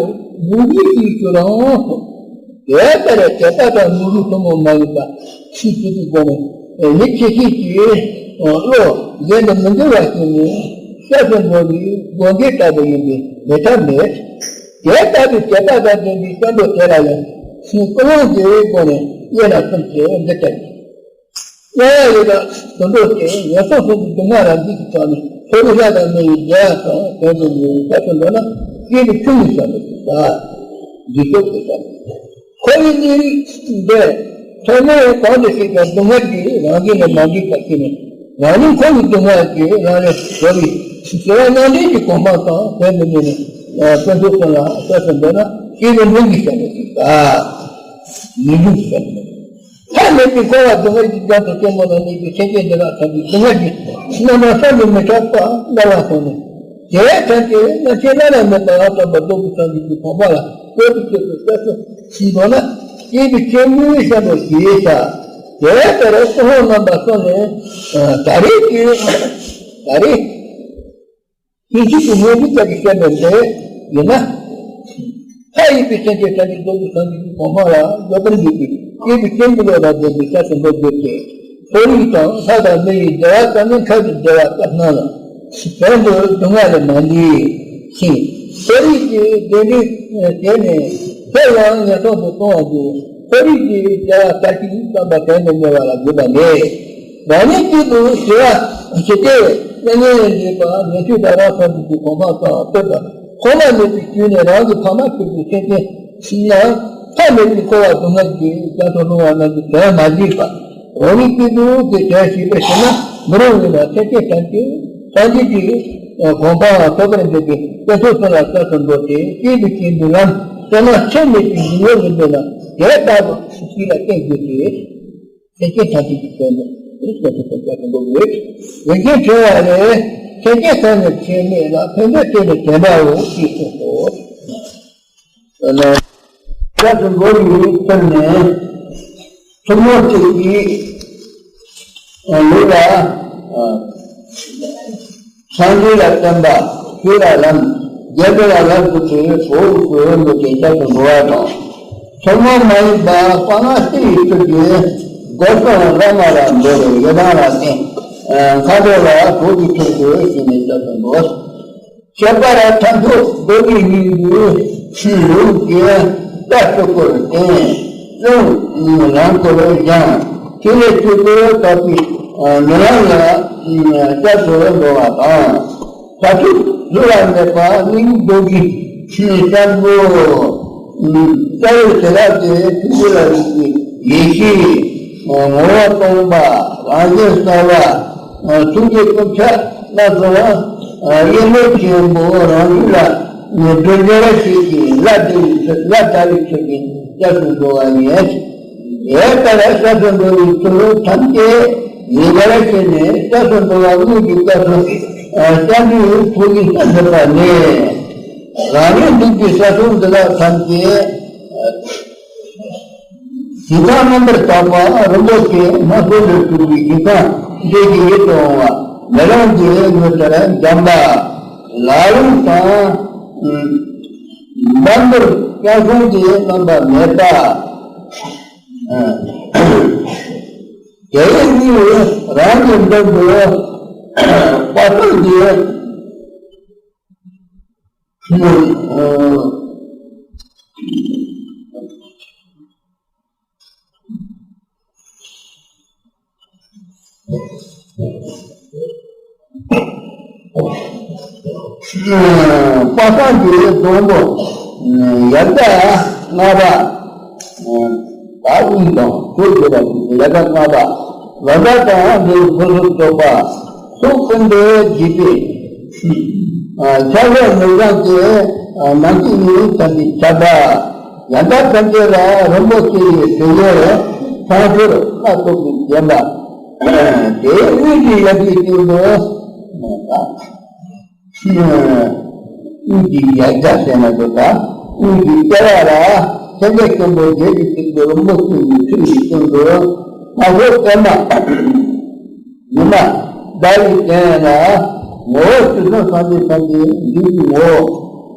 མུ་གེ་ཞིག་ཞུ་རང་སོ། དེ་ལྟར་དད་པ་དང་མུ་གེ་ཐུན་མོང་མ་ཡིན་པ་ཤེས་ཀྱི་སྒོ་ནས་མི་ཁྱེད་ཤེས་ཀྱི་བློ་གཞན་དུ་མི་འགྱུར་བ་ཞིག་ནི་སྐྱབས་སུ་འགྲོ་བའི་སྒོ་འབྱེད་ལྟ་བུ་ཡིན་པས་མེད་ཐབས་མེད། དེ་ལྟ་བུའི་དད་པ་དང་ལྡན་པའི་སྐྱབས་འགྲོ་དེ་ལ་ཡང་ཕྱིའི་ཀུན་སློང་གི་སྒོ་ནས་དབྱེ་ན་གསུམ་གྱིས་འདི་ལྟར་ཡིན། དབྱེ་བ་ཡོད་ན་དུད་འགྲོ་སྟེ་ངན་སོང་གསུམ་གྱི་སྡུག་བསྔལ་ལ་འཇིགས་ཀྱི་ཐོག་ནས་མཐོ་རིས་ལྷ་དང་མི་ཡི་བདེ་བ་དང་དོན་དུ་ནི་སྐྱབས་སུ་འགྲོ་ན་སྐྱེས་བུ་ཆུང་ངུའི་བསམ་པ་ཞིག་ལ་འཇིགས་སྐྱོབ་ཀྱི་བསམ་པ། འཁོར་བའི་གནས་རིགས་འདི་ཚང་མས་གང་དུ་ཞིག་ཀྱང་སྡུག་བསྔལ་གྱིས་རང་བཞིན་ལས་མ་འཇིགས་པ་ཞིག་ནས་རང་ཉིད་འཁོར་བའི་སྡུག་བསྔལ་གྱིས་རང་ལས་གྲོལ་བའི་ཞི་བ་མནའ་འབྲེལ་གྱི་གོ་འཕང་དང་དོན་དུ་ནི་དཀོན་མཆོག་གསུམ་ལ་སྐྱབས་སུ་འགྲོ་ན་སྐྱེས་བུ་འབྲིང་གི་བསམ་པ་ཞིག་ལ་མི་འཇིགས་ཀྱི་བསམ་པ། མཐའ་མེད་པའི་འཁོར་བ་སྡུག་བསྔལ་གྱི་རྒྱ་མཚོ་ཆེན་མོ་ན་གནས་པའི་སེམས་ཅན་འདི་དག་ཐམས་ཅད་སྡུག་བསྔལ་གྱི་རྣམ་པ་བསམ་གྱིས་མི་ཁྱབ་པ་འདའ་བར་སོང་ནས། དེ་ཐམས་ཅད་རྣམ་མཁྱེན་བླ་ན་མེད་པ་ཡང་དག་པར་རྫོགས་པའི་སངས་རྒྱས་ཀྱི་གོ་འཕང་ལ་བཀོད་པའི་ཕྱིར་དུ་སྐྱབས་སུ་མཆི་འགྲོ་ན་སྐྱེས་བུ་ཆེན་པོའི་བསམ་པ་ཞེས་བྱ། དེ་ལྟར་ཀུན་སློང་རྣམ་པ་གསུམ་ལས་ད་རེས་ཀྱི་ད་རེས། ཡིན་གཅིག་ཏུ་ངེས་འབྱུང་ལྟར་གྱི་བཤད་པ་འདི་ཡིན་ན། མཐའ་ཡས་པའི་སེམས་ཅན་ཐམས་ཅད་རྫོགས་པའི་སངས་རྒྱས་ཀྱི་གོ་འཕང་ལ་འགོད་པར་འགྱུར་ཏེ་སྐྱེས་བུ་ཆེན་པོའི་བློ་དང་ལྡན་པའི་སྐྱབས་སུ་འགྲོ་དགོས་ཏེ། མཐོ་རིས་དང་ལྷ་དང་མི་ཡི་བདེ་བ་ཙམ་ནི་མཐར་ཐུག་བདེ་བ་སྐལ་སྣང་ལ་དོན་དུ་སྡུག་བསྔལ་ལས་མ་འདས་ཤིང་། མཐོ་རིས་ཀྱི་བདེ་འབྲས་དེ་ནི་སླར་ཡང་ངན་སོང་དུ་ལྟུང་བར་འགྱུར། མཐོ་རིས་ཀྱི་བདེ་བ་མཐར་ཐུག་བསམ་པ་དོན་དུ་གཉེར་བ་ལ་འགོད་པ་མེད། རང་ཉིད་སྐྱེས་བུ་ཞི་བ་ཞི་བདེ་མྱ་ངན་ལས་འདས་པ་ཉན་ཐོས་དང་རང་སངས་རྒྱས་ཀྱི་གོ་འཕང་དང་ཐོབ་པ་ཐོག་མ་མེད་པའི་དུས་ནས་རང་གི་ཕ་མ་ཆོས་ཀྱི་སེམས་ཅན་རྣམས་མཐའ་མེད་པའི་འཁོར་བ་སྡུག་བསྔལ་གྱི་རྒྱ་མཚོར་ལྷུང་བ་རྣམས་ཀྱི་དོན་མ་བྱས་པ། རང་ཉིད་སྐྱེས་བུ་གི་དོན་བྱས་པ་ཞིག་ན་མི་རུང་བས་ན་སེམས་ཅན་ཐམས་ཅད་སངས་རྒྱས་ཀྱི་གོ་འཕང་ཐོབ་པར་འདོད་པའི་དཀོན་མཆོག་གསུམ་ལ་སྐྱབས་སུ་འགྲོ་སྟེ་སྐྱེས་བུ་ཆེན་པོའི་ལམ་བསོད་ནམས་ཚད་མེད་པའི་འབྱུང་བ་ལས་འདོད་ན་དེ་ལྟ་བུ་ཞིག་ལ་བརྟེན་དགོས་ཏེ། སེམས་ཅན་ཐམས་ཅད་ཀྱི་དོན་དུ་སྐྱབས་སུ་འགྲོ་དགོས་པས། རིན་ཆེན་ཕྲེང་བ་ལས། སེམས་ཅན་ཐམས་ཅད་ཆེད་མེད་ལ་ཕན་འདོད་དེ་ནི་དེ་འདྲའོ་ཞེས་གསུངས་སོ། སྐྱབས་སུ་འགྲོ་བའི་ཚུལ་ནི། ཐུན་མོང་ཐུགས་ཀྱི་ལུགས་ལ། སངས་རྒྱས་ལ་བསྟན་པ། ཆོས་ལ་ལམ། རྒྱལ་པོ་ལ་ལམ་དུ་བྱས་གྲོགས་སུ་འོས་འདུག་སྟེ་སྐྱབས་སུ་འགྲོ་བ་དང་། ཐུན་མོང་མ་ཡིན་པ་དཔའ་ངར་སྟེ་ཡི་ཐུགས་ཀྱི་ སྒོ་གསུམ་བླ་མ་ལ་འདུད་པའི་ཡི་དམ་ལ་བརྟེན། མཁའ་འགྲོ་ལ་བོད་ཀྱི་ཕྲུ་གུ་ཞེས་ནས་སྐྱབས་སུ་འགྲོ། ཁྱད་པར་མཐར་ཐུག་རྡོ་རྗེ་སྙིང་པོའི་ལུགས་ཀྱི་རྩ་བཅུ་པོར་བརྟེན། གསུང་རང་འཁོར་སྦྱང་། ཐིག་ལེ་བཅུ་པོ་དག་པའི་མི་ལམ་ལ་སྐྱབས་སུ་འགྲོ་བ་དང་། མཐར་ཐུག་བསླུ་བ་མེད་པ་སྙིང་རྡོ་རྗེ་སྙིང་པོ། རྩ་བའི་བྱེ་བྲག་གི་ཐུགས་རྗེ་ལ་རིག་པའི་ཡེ་ཤེས། ངོ་བོ་སྟོང་པ། རང་བཞིན་གསལ་བ། ཐུགས་རྗེ་ཀུན་ཁྱབ་རྣམ་གསུམ། གཡས་མོ་ཆེན་པོ་རང་རྒྱུད་ལ་སྒྲོལ་སྦྱོར་བྱེད་ཀྱི་ལྷ་བདེ་བའི་ཚུལ། ལྷ་དགའ་བའི་ཚུལ་གྱིས་སྐྱབས་སུ་འགྲོ་བ་ཡིན། དེ་ལྟར་སྐྱབས་སུ་འགྲོ་བའི་ཚུལ་ཐམས་ཅད་ཡིད་ལ་བྱས་ནས་སྐྱབས་སུ་འགྲོ་བ་དངོས་ཀྱི་སྐབས་སུ་སྐྱབས་འགྲོའི་ཐུགས་ཀྱི་སྣང་ཚུལ་པ་ནི། རང་ཉིད་འདུས་པའི་ས་གསུམ་འདི་དག་ཐམས་ཅད་ཞིང་ཁམས་རྣམ་པར་དག་པ་རིན་པོ་ཆེ་སྣ་ཚོགས་ལས་གྲུབ་པའི་ཞིང་ཁམས་འདི་ཡི་ཡིད་དུ་འོང་བ་མེ་ལོང་གི་འོད་ལྟར་འཇམ་པ། ལ་ལུང་དང་འདམ་བུར་སྐྱ་སོང་གི་རྣམ་པ་མེད་པ། དེ་ཡི་དབུས་རང་གི་མདུན་དུ་དཔག་བསམ་གྱི་དཔག་བསམ་གྱི་སྡོང་པོ་ཡལ་ག་ལྔ་པ། ད་དབུས་དང་ཞོལ་དགོས་པ་ཞིག་ཡལ་ག་ལྔ་པ། ལ་ཟླ་དང་འབྲས་བུ་ཕུན་སུམ་ཚོགས་པ། ཚོགས་ཀུན་ཏུ་འཇིགས་པའི་ཆ་ཤས་མི་བཟང་སྟེ། ནམ་མཁའི་ཉི་འོད་ཙམ་གྱི་ཁྱབ་པ། ཡང་དག་ཐམས་ཅད་ལ་རིན་པོ་ཆེ་ཡི་དྲི་ཡོད་ཚངས་སྤྱོད་སྣ་ཚོགས་ཀྱིས་བརྒྱན་པ། དེའི་དབུས་ཀྱི་ཡལ་གའི་སྟེང་དུ། དབུས་ཀྱི་ཡལ་ག་ཟེར་ན་འདུག་ད། དབུས་ཀྱི་ལྟེ་བ་ལ་མཚན་བརྒྱད་སྐྱོང་པོ་བརྒྱད་ཀྱི་སྟེང་དུ་རིན་པོ་ཆེ་ཡི་ཁྲི་ཡི་སྟེང་དུ་སྣ་ཚོགས་པད་མ། ཉི་མ་ཟླ་བའི་སྟེང་ལ་ངོ་བོ་དུས་གསུམ་སངས་རྒྱས་ཐམས་ཅད་འདུས་པའི་ངོ་བོ།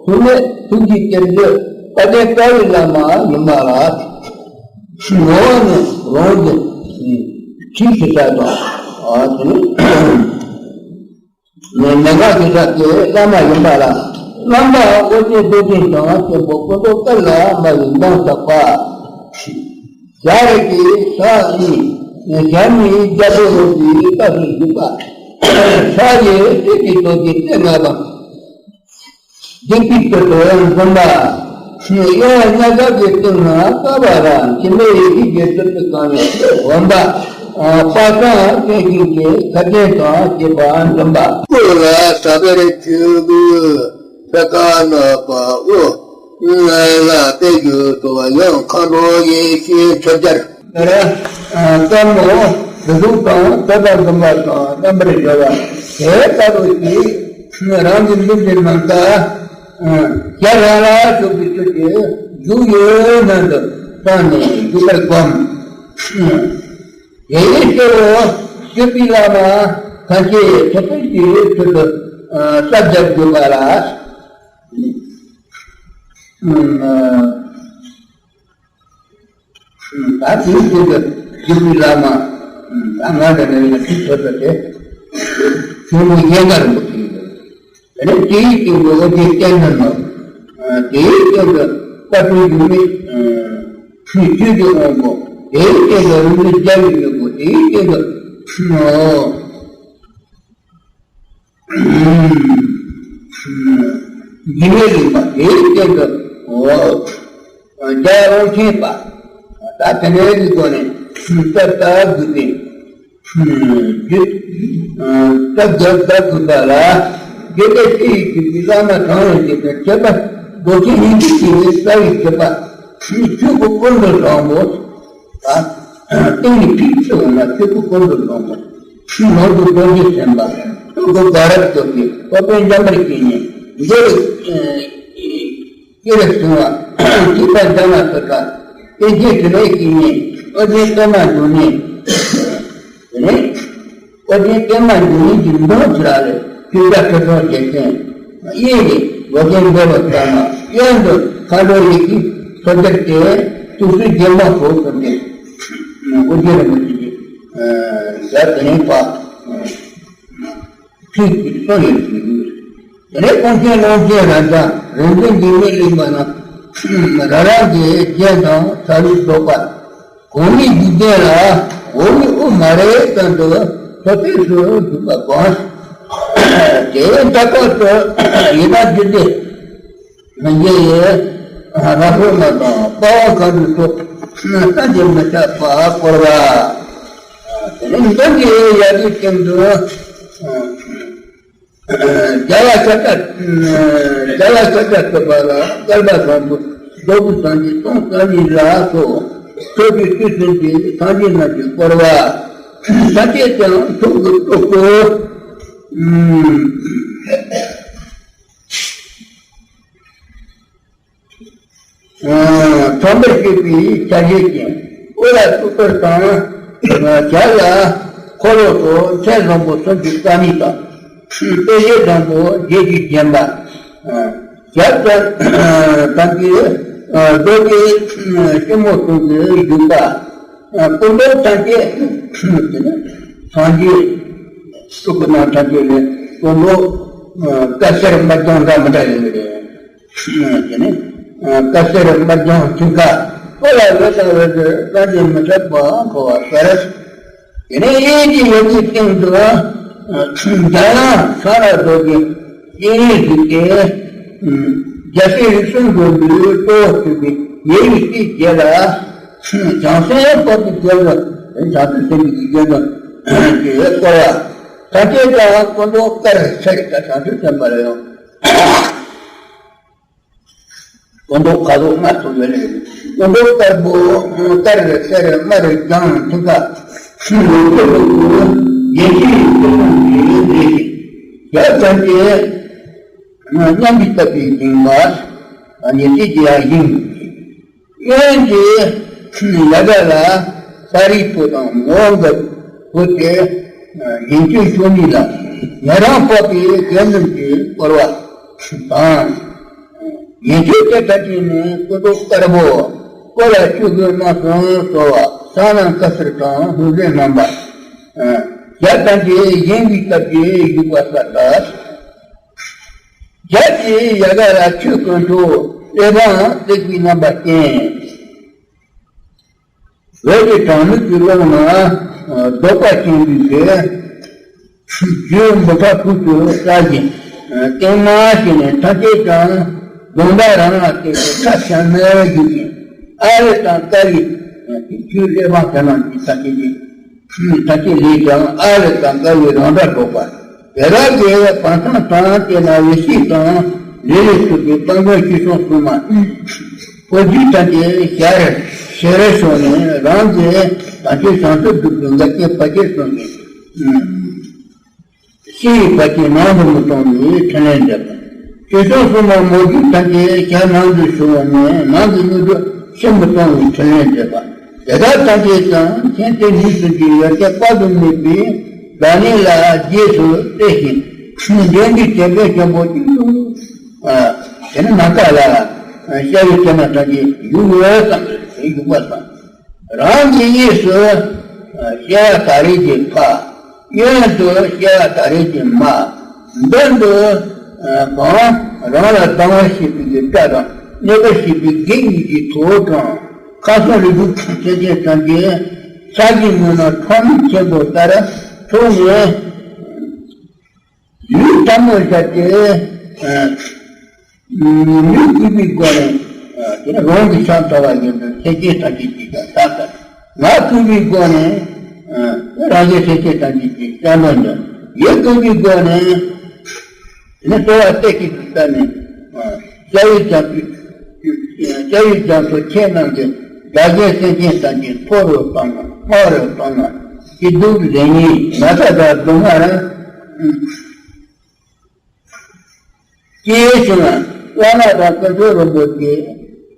ཐུགས་ནི་ཐུགས་རྗེ་བསྐྱེད་རྒྱུ་དཔལ་ལྡན་དཀའ་བའི་བླ་མ་ཡིན་པ་ལ། ངོ་བོ་ནི་རང་གི་ཁྲིད་ཀྱི་ས་དང་། དེ་ནི་མེད་དགག་གི་ས་དེ་བླ་མ་ཡིན་པ་ལ། རྣམ་པ་ཨོ་རྒྱན་རྡོ་རྗེ་འཆང་ཆེན་པོ་སྐུ་མདོག་དཀར་ལ་དམར་བའི་མདངས་ཆགས་པ། བྱ་རིགས་ཀྱི་ས་གཉིས། བྱ་གཉིས་རྒྱལ་པོ་རོལ་པའི་སྐབས་སུ་བཞུགས་པ། ས་ཡི་སྲིད་ཀྱི་རྡོ་རྗེ་རྩེ་ལྔ་པ། སྡིག་པའི་དོན་དུ་འཛིན་པ། གཡོན་ཉ་གྲགས་ཀྱི་སྟེང་ན་ཀ་པཱ་ལ། མཆིལ་མའི་ཡི་གེ་བཅུ་གསུམ་གྱིས་གང་བའི་བུམ་པ། དཔག་བསམ་ཅན་ཞིག་གི་ཁ་ཆེམས་དང་བཅས་པ་འཛིན་པ། སྐུ་ལ་ཟ་བེར་ཆུ་བོའི་ཕེ་ཁ་བསྣོལ་བའོ། ལ་དཔལ་གྱི་སོ་བ་ཡང་མཁའ་འགྲོ་ཡེ་ཤེས་ཕྱག་རྒྱར། ལྟད་མོ་བདུད་དང་ཚོགས་དང་འཛིན་པ་དང་རྣམ་པར་སྦྱོར་བ་དེ་ལྟ་བུ་ཞིག་རང་གི་མདུན་གྱི་ནམ་མཁའ། རྒྱ་ར་ལ་ཞོག་པའི་ཚུལ་གྱིས་བཞུགས་ཡོད་སྙམ་དུ་བསམས་ནས་བཞུགས་པར་བསྒོམ། དེའི་སྐྱེ་བོ་སྤྱོད་པའི་བླ་མ་ཐམས་ཅད་ཐོབ་པའི་ཚུལ་དུ་ས་བརྒྱར་བརྗོད་པ་ལ། ད་དེའི་སྟེང་དུ་སྒྱུ་མའི་བླ་མ། ད་ང་འདྲ་ནས་ཡིན་ན་ཁྲིད་ཐོབ་པ་དེ། ཆེན་མོ་ཡན་གར་རིན་པོ་ཆེ་ཡིན། དེ་ནས་དེའི་སྟེང་དུ་ཨོ་རྒྱན་སྤྱན་སྔ་མ། དེའི་སྟེང་དུ་དཔལ་སྤྲུལ་འཇུག་མའི་ཆོས་ཀྱི་དབང་པོ། དེའི་སྟེང་དུ་རིག་འཛིན་རྒྱལ་བའི་མེས་པོ། དེའི་སྟེང་དུ་འཇིགས་མེད་གླིང་པ། དེའི་སྟེང་དུ་རྒྱལ་བ་རོལ་ཆེན་པ། ད་དེ་འདྲའི་གི་སྒོ་ནས་ད་ལྟ་དགོས་པའི་རྒྱུ། ད་རྒྱལ་ད་དགོས་པ་ལ་དགེ་བའི་ལྟས་ཡིས་བྱུགས་པའི་བླ་མ་གང་ཡང་བཞེད་པའི་ཁྱད་པར་རྡོ་རྗེ་སྙིང་པོའི་སྐྱེ་བོའི་རྩ་བའི་བརྒྱུད་པ། ཆོས་སྐུ་ཀུན་ཏུ་བཟང་པོ། སྟེང་ནས་ཕྱིར་འོང་ན་ཆོས་སྐུ་ཀུན་ཏུ་བཟང་པོ། ཕྱི་ནང་དུ་རྡོ་རྗེ་སེམས་དཔའ། སྟོད་གོས་དགའ་རབ་སྟོབས་ཀྱི་སློབ་དཔོན་འཇམ་དཔལ་དཀྱིལ་ནས་འགྲོ་བའི་སྐྱེ་བའི་གསང་བ། ཐེག་པ་འཇམ་དབྱངས་སུ་གྲགས། དེ་རྗེས་དྲི་མེད་ཀྱི་ཉིན་ཨོ་རྒྱན་པད་མ་འབྱུང་གནས། དེ་ནས་ཨོ་རྒྱན་པད་མ་འབྱུང་གནས་ཀྱི་མདོ་ཆེ་ལ་ལས་ཆོས་རྒྱལ་ཁྲི་སྲོང་རྗེ་བཙུན། གཡས་ནས་ཨོ་རྒྱན་འདོད་པ་ལྟར་མ། གཡོན་དུ་མཁའ་འགྲོ་ཡི་གེ་སོ་བརྒྱད་དེ། དུག་གསུམ་རྒྱལ་མོ་ཁོག་གསུམ་སྟེ། ཨོ་རྒྱན་རིན་པོ་ཆེ་གིས་ཡར་དེ་རིང་པ་ཐུགས་ཀྱི་གསུང་ཡོད་ཞུ། དེ་ནས་ཀུན་མཁྱེན་ཀློང་ཆེན་རབ་འབྱམས་རིག་འཛིན་འཇིགས་མེད་གླིང་པ་རྣམས་རང་རང་གི་རྒྱན་དང་ཚ་བའི་བཟློག་པ། གོང་མའི་འཇིག་རྟེན་ལ་འོག་མའི་དབུ་མ་རེ་ཙམ་དུ་ཐོབ་པའི་ཚུལ་བཞུགས་པ་གང་། དེའི་མཐའ་འཁོར་དུ་ཡི་དམ་རྒྱུད་སྡེ་སྙིང་རྗེ་ཡི་རབ་རྟོག་མ་དང་དཔའ་བོ་གང་དུ་ཐོབ། བསམ་གྱིས་མི་ཁྱབ་པ་བསྐོར་བ། དེ་ནས་མདུན་གྱི་ཡ་གིའི་སྟེང་དུ། རྒྱལ་བ་ཤཱཀྱ། རྒྱལ་བ་ཤཱཀྱ་ཐུབ་པ་ལ་བསྐལ་པ་བཟང་པོ་རྫོགས་པའི་སངས་རྒྱས་སྟོང་རྩ་གཉིས་ལ་སོགས་ཐོབ་པའི་ཚུལ་བསྟན་ཏེ་སངས་རྒྱས་རྣམས་ཀྱིས་བསྐོར་བ། ཐམས་ཅད་ཀྱང་ཐུགས་ཀྱི་སྟོབས་ཀྱིས། ཚངས་པར་སྤྱོད་པའི་ཆ་བྱད་ཅན། དབུ་ལ་གཙུག་ཏོར་དང་། ཞབས་ལ་འཁོར་ལོ་སོགས་མཚན་བཟང་པོ་སུམ་ཅུ་རྩ་གཉིས་དང་། དཔེ་བྱད་བཟང་པོ་བརྒྱད་ཅུས་བརྒྱན་པ། ཞབས་ཐམས་ཅད་རྡོ་རྗེ་སྐྱིལ་མོ་ཀྲུང་གིས་བཞུགས་པ། སྐུ་མདོག་ཐམས་ཅད་སངས་རྒྱས་སྤྲུལ་སྐུ་རྣམས་ཐམས་ཅད་ལས་སྐུ་མདོག་དཀར་སེར་དམར་ལྗང་འདྲ་མི་འདྲ་ཡོད་རེད། དེ་ནས་དཀར་སེར་དམར་ལྗང་མཐིང་ག་ཀོ་ལ་ལོ་ལྟ་བུ་དེ་བསམ་གྱིས་མི་ཁྱབ་པ་འཕོ་བ་གསལ། དེ་ནས་གཡས་ཀྱི་ཡ་གིའི་སྟེང་དུ་འཇམ་དབྱངས་ཕྱག་ན་རྡོ་རྗེ་སྤྱན་རས་གཟིགས་ཏེ། རྒྱལ་སྲས་རིགས་གསུམ་མགོན་པོའི་གཙོ་བོར་གྱུར་པའི་ཡེ་ཤེས་རྒྱལ་ལ། བྱང་སེམས་དཔའ་བོའི་རྒྱན་དུ། བྱང་སེམས་སེམས་དཔའི་རྒྱན་དུ་བསྐོར་བ། ཐམས་ཅད་ཀྱང་སྐུ་མདོག་དཀར་སེར། ད་བྱང་ཆུབ་སེམས་དཔའ་ལ་ཡང་སྐུ་མདོག་ཁ་དོག་ལྔ་ཐོབ་ཡོད་ལེ། སྐུ་མདོག་དཀར་པོ། དཀར་སེར་དམར་ལྗང་མཐིང་ག་ལོ་ཀེ་ལོ་ཀེ་ཡེ་ཤེས་ཀྱི་སྐུ་མདོག་གི་འདྲེས་ཤིང་། ཡ་ཐམས་ཅད་མཉམ་པའི་བཏབ་པའི་སྙིང་པ། ཉེར་གཅིག་གི་ཡ་ཡིན། གཡོན་གྱི་ཡ་ག་ལ་ཤཱ་རིའི་བུ་དང་མོའུ་འགལ་བུ་སྟེ། བཞི་བཅུ་ཞེ་གཉིས་ལ་ཉན་རང་འཕགས་པའི་དགེ་འདུན་གྱིས་བསྐོར་བ་དང་། བཞི་བཅུ་དེ་ཐམས་ཅད་ནི་སྐུ་མདོག་དཀར་པོ། སྐུ་ལ་ཆོས་གོས་རྣམ་གསུམ་གསོལ་བ། ཕྱག་ན་བཀའ་ཟུར་དང་ཧཱུྃ་ཟེར་བསྣམས་པ། ཞབས་ཐམས་ཅད་བཞེངས་པའི་སྟབས་ཀྱིས་བཞུགས་པ་ལྟར། རྒྱབ་ཀྱི་ཡ་ག་ལ་ཆོས་དཀོན་མཆོག་གླེགས་བམ་བརྩེགས་པའི་རྣམ་པ་ཅན། འོད་ཀྱི་གྲངས་མེད་ཀྱི་ཀློང་ན་བདོག་པ་ཅན་གྱི་ཞལ། རྒྱུ་འབུམ་ཕྲག་དྲུག་ཏུ་བཀྲ་ཞིང་། སྟེང་མ་ཞིག་ནས་ཐམས་ཅད་ཀྱང་གདོང་པ་རང་ལ་བལྟས་ཏེ་ཁ་བྱ་མོའི་རྒྱུ་ཅན། ཨ་རི་དང་ཀ་རི། རྒྱུ་གླེགས་བམ་དེ་རྣམས་ཀྱི་ཐམས་ཅད་ཀྱི། ཐམས་ཅད་ལས་ཀྱང་ཨ་ལས་དང་ཀ་ལས་རང་སྒྲ་སྒྲོག་པ། དེ་དག་གི་བར་མཚམས་དང་བཅས་ན་ཡེ་ཤེས་དང་ལས་ལས་གྲུབ་པའི་དཔལ་མགོན་ཆོས་སྐྱོང་སྲུང་མ། འོ་རྒྱུ་ཐམས་ཅད་ཞལ་ཞལ་རས་བྱུང་ནས་རང་གི་དམ་ཆོས་བྱང་ཆུབ་སྒྲུབ་པའི་འགལ་རྐྱེན་ཕར་ཕྱིར་སོང་ནས། ཕྱི་ཡི་བར་ཆད་ནང་དུ་མི་གཏོང་བའི་ཕྲིན་ལས་མཛད་པ། ཆོས་སྐྱོང་སྲུང་མ་མོ་རྒྱུད་ཐམས་ཅད་ཞལ་ནང་དུ་ཞུ་བ་ནས་ནང་གི་དངོས་གྲུབ་ཕྱིར་མི་གཏོང་བའི་ཕྲིན་ལས་མཛད་པ། དེ་དག་ཐམས་ཅད་ཀྱང་མཁྱེན་ཏེ་ནུས་གསུམ་གྱི་ཡོ་བྱད་དཔག་ཏུ་མེད་པའི་བདག་ཉིད་ལ་རྗེས་སུ་བརྩེ་ཞིང་འདྲེན་པའི་དེད་དཔོན་ཆེན་པོ་གཅིག་ཏུ། དེ་ནི་མ་ཀ་ལ་ཤ་བའི་སྐྱེ་མ་ཐམས་ཅད་བཞུགས་ཡོད་ཙམ་རེད། བཞུགས་པ་དང་། རང་གི་གཡས་སུ་སྐྱེ་བ་ད་རེས་ཀྱི་ཕ། གཡོན་དུ་སྐྱེ་བ་ད་རེས་ཀྱི་མ། མདུན་དུ་གང་རང་ལ་སྡང་བ་བྱེད་པའི་དགྲ་དང་གནོད་པ་བྱེད་པའི་བགེགས་གཉིས་ཀྱི་ཚོགས་དང་། ཁམས་གསུམ་རིགས་དྲུག་སེམས་ཅན་ཐམས་ཅད་ཕྱག་གི་ངོས་ན་ཁྲོ་མིག་ཆེན་པོ་ལྟར་འཁྱུག་ནས། ལུས་ཐལ་མོ་སྦྱར་ཏེ། ལུས་གུས་པའི་སྒོ་ནས། དེ་ནི་རང་གི་ཕྱག་འཚལ་བ་བཞིན་དུ་སེམས་ཅན་ཐམས་ཅད་ཀྱི་ཕྱག་འཚལ། ངག་གུས་པའི་སྒོ་ནས། རང་གཞན་སེམས་ཅན་ཐམས་ཅད་ཀྱི་སྐྱབས་འགྲོ་འདོན། ཡིད་གུས་པའི་སྒོ་ནས། དེ་ནི་གསོལ་བ་སྟེགས་གཅིག་ཏུ་བཏབ་ནས། སྐྱབས་ཡུལ་རྒྱ་མཚོ། སྐྱབས་ཡུལ་རྒྱ་མཚོ་ཁྱེད་རྣམས་ཀྱི། བདག་གཞན་སེམས་ཅན་ཐམས་ཅད་མཐོ་རུ་བཏང་ང་། དམའ་རུ་བཏང་ང་། སྐྱིད་སྡུག་ལེགས་ཉེས་ན་ཚ་དང་སྡུག་བསྔལ། ཅེས་གསུངས་ལ། བླ་མ་དང་དཀོན་མཆོག་རིན་པོ་ཆེ།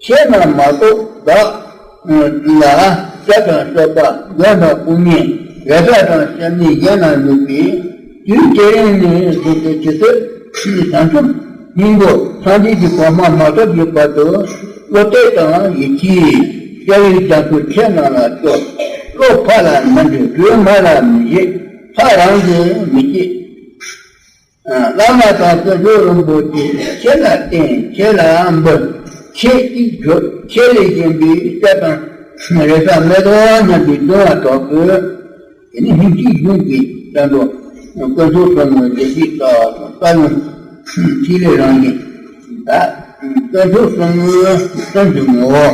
ཁྱེད་རྣམས་མ་གཏོགས་བདག་ལ་སྐྱབས་དང་སྐྱོབ་པ་མགོན་དང་དཔུང་གཉེན་རེ་ས་དང་སྐྱབས་གནས་གཞན་ལ་དམིགས་པའི་དུས་དེ་རིང་ནས་བཟུང་སྟེ་ཇི་སྲིད་བྱང་ཆུབ་སྙིང་པོ་སངས་རྒྱས་ཀྱི་གོ་འཕང་མ་ཐོབ་ཀྱི་བར་དུ་བློ་གཏད་དང་ཡིད་ཆེས་སྐྱབས་ཡུལ་རྒྱ་མཚོ་ཁྱེད་རྣམས་ལ་སྐྱོབ། བློ་ཕ་ལ་མི་འདྲི། སྒྲོལ་མ་ལ་མི་བཞེད། ཕ་རང་གིས་མི་བྱེད། བླ་མ་དང་དཀོན་མཆོག་རིན་པོ་ཆེ། ཁྱེད་ལ་བསྟེན་ཁྱེད་ལ་འབུལ། ཁྱེད་ཀྱིས་སྒྲུབ། ཁྱེད་ལས་གཞན་པའི་སྐྱབས་དང་རེ་ས་མེད་དོ་སྙམ་པའི་གདུང་བ་དྲག་པོས། དེ་ནས་སྙིང་རྗེ་གཞུང་གི་བསྐྱར་ཟློས། དཀོན་མཆོག་གསུམ་ངོ་བདེ་གཤེགས་རྩ་བ་གསུམ། རྩ་རླུང་ཐིག་ལེ་རང་བཞིན་དང་། དཀོན་མཆོག་གསུམ་ངོ་གསུམ་གྱི་ངོ་བོ་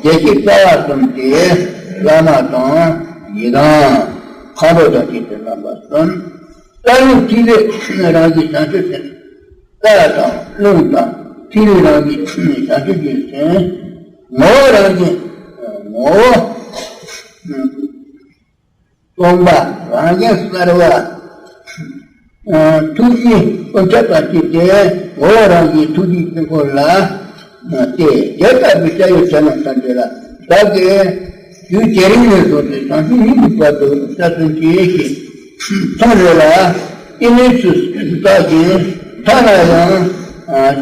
བདེ་གཤེགས་རྩ་བ་གསུམ་སྟེ། བླ་མ་དང་ཡི་དམ་མཁའ་འགྲོ་དང་བཅས་ཏེ་རྣམ་པ་གསུམ། རྩ་རླུང་ཐིག་ལེ་རང་བཞིན་བྱང་ཆུབ་སེམས། རྩ་དང་རླུང་དང་ཐིག་ལེ་རང་བཞིན་བྱང་ཆུབ་ཀྱི་སེམས། ངོ་བོ་རང་བཞིན་ངོ་བོ། སྟོང་པ་རང་བཞིན་གསལ་བ། ཐུགས་རྗེ་དཀོན་མཆོག་དང་བཅས་ཏེ། ངོ་བོ་རང་བཞིན་ཐུགས་རྗེའི་དཀྱིལ་འཁོར་ལ་བལྟས། དེ་ལྟ་བུའི་སྐྱབས་ཡུལ་ཆ་ནས་ཐམས་ཅད་ལ་བདག་གིས་དུས་བྱེ་རིང་ནས་བཟུང་སྟེ་བྱང་ཆུབ་སྙིང་པོའི་བར་དུ་སྐྱབས་སུ་མཆི་ཞེས་མཚམས་རེ་ལ་ཏིང་ངེ་འཛིན་བཏབ་ཅིང་། ཐ་ན་ཡང་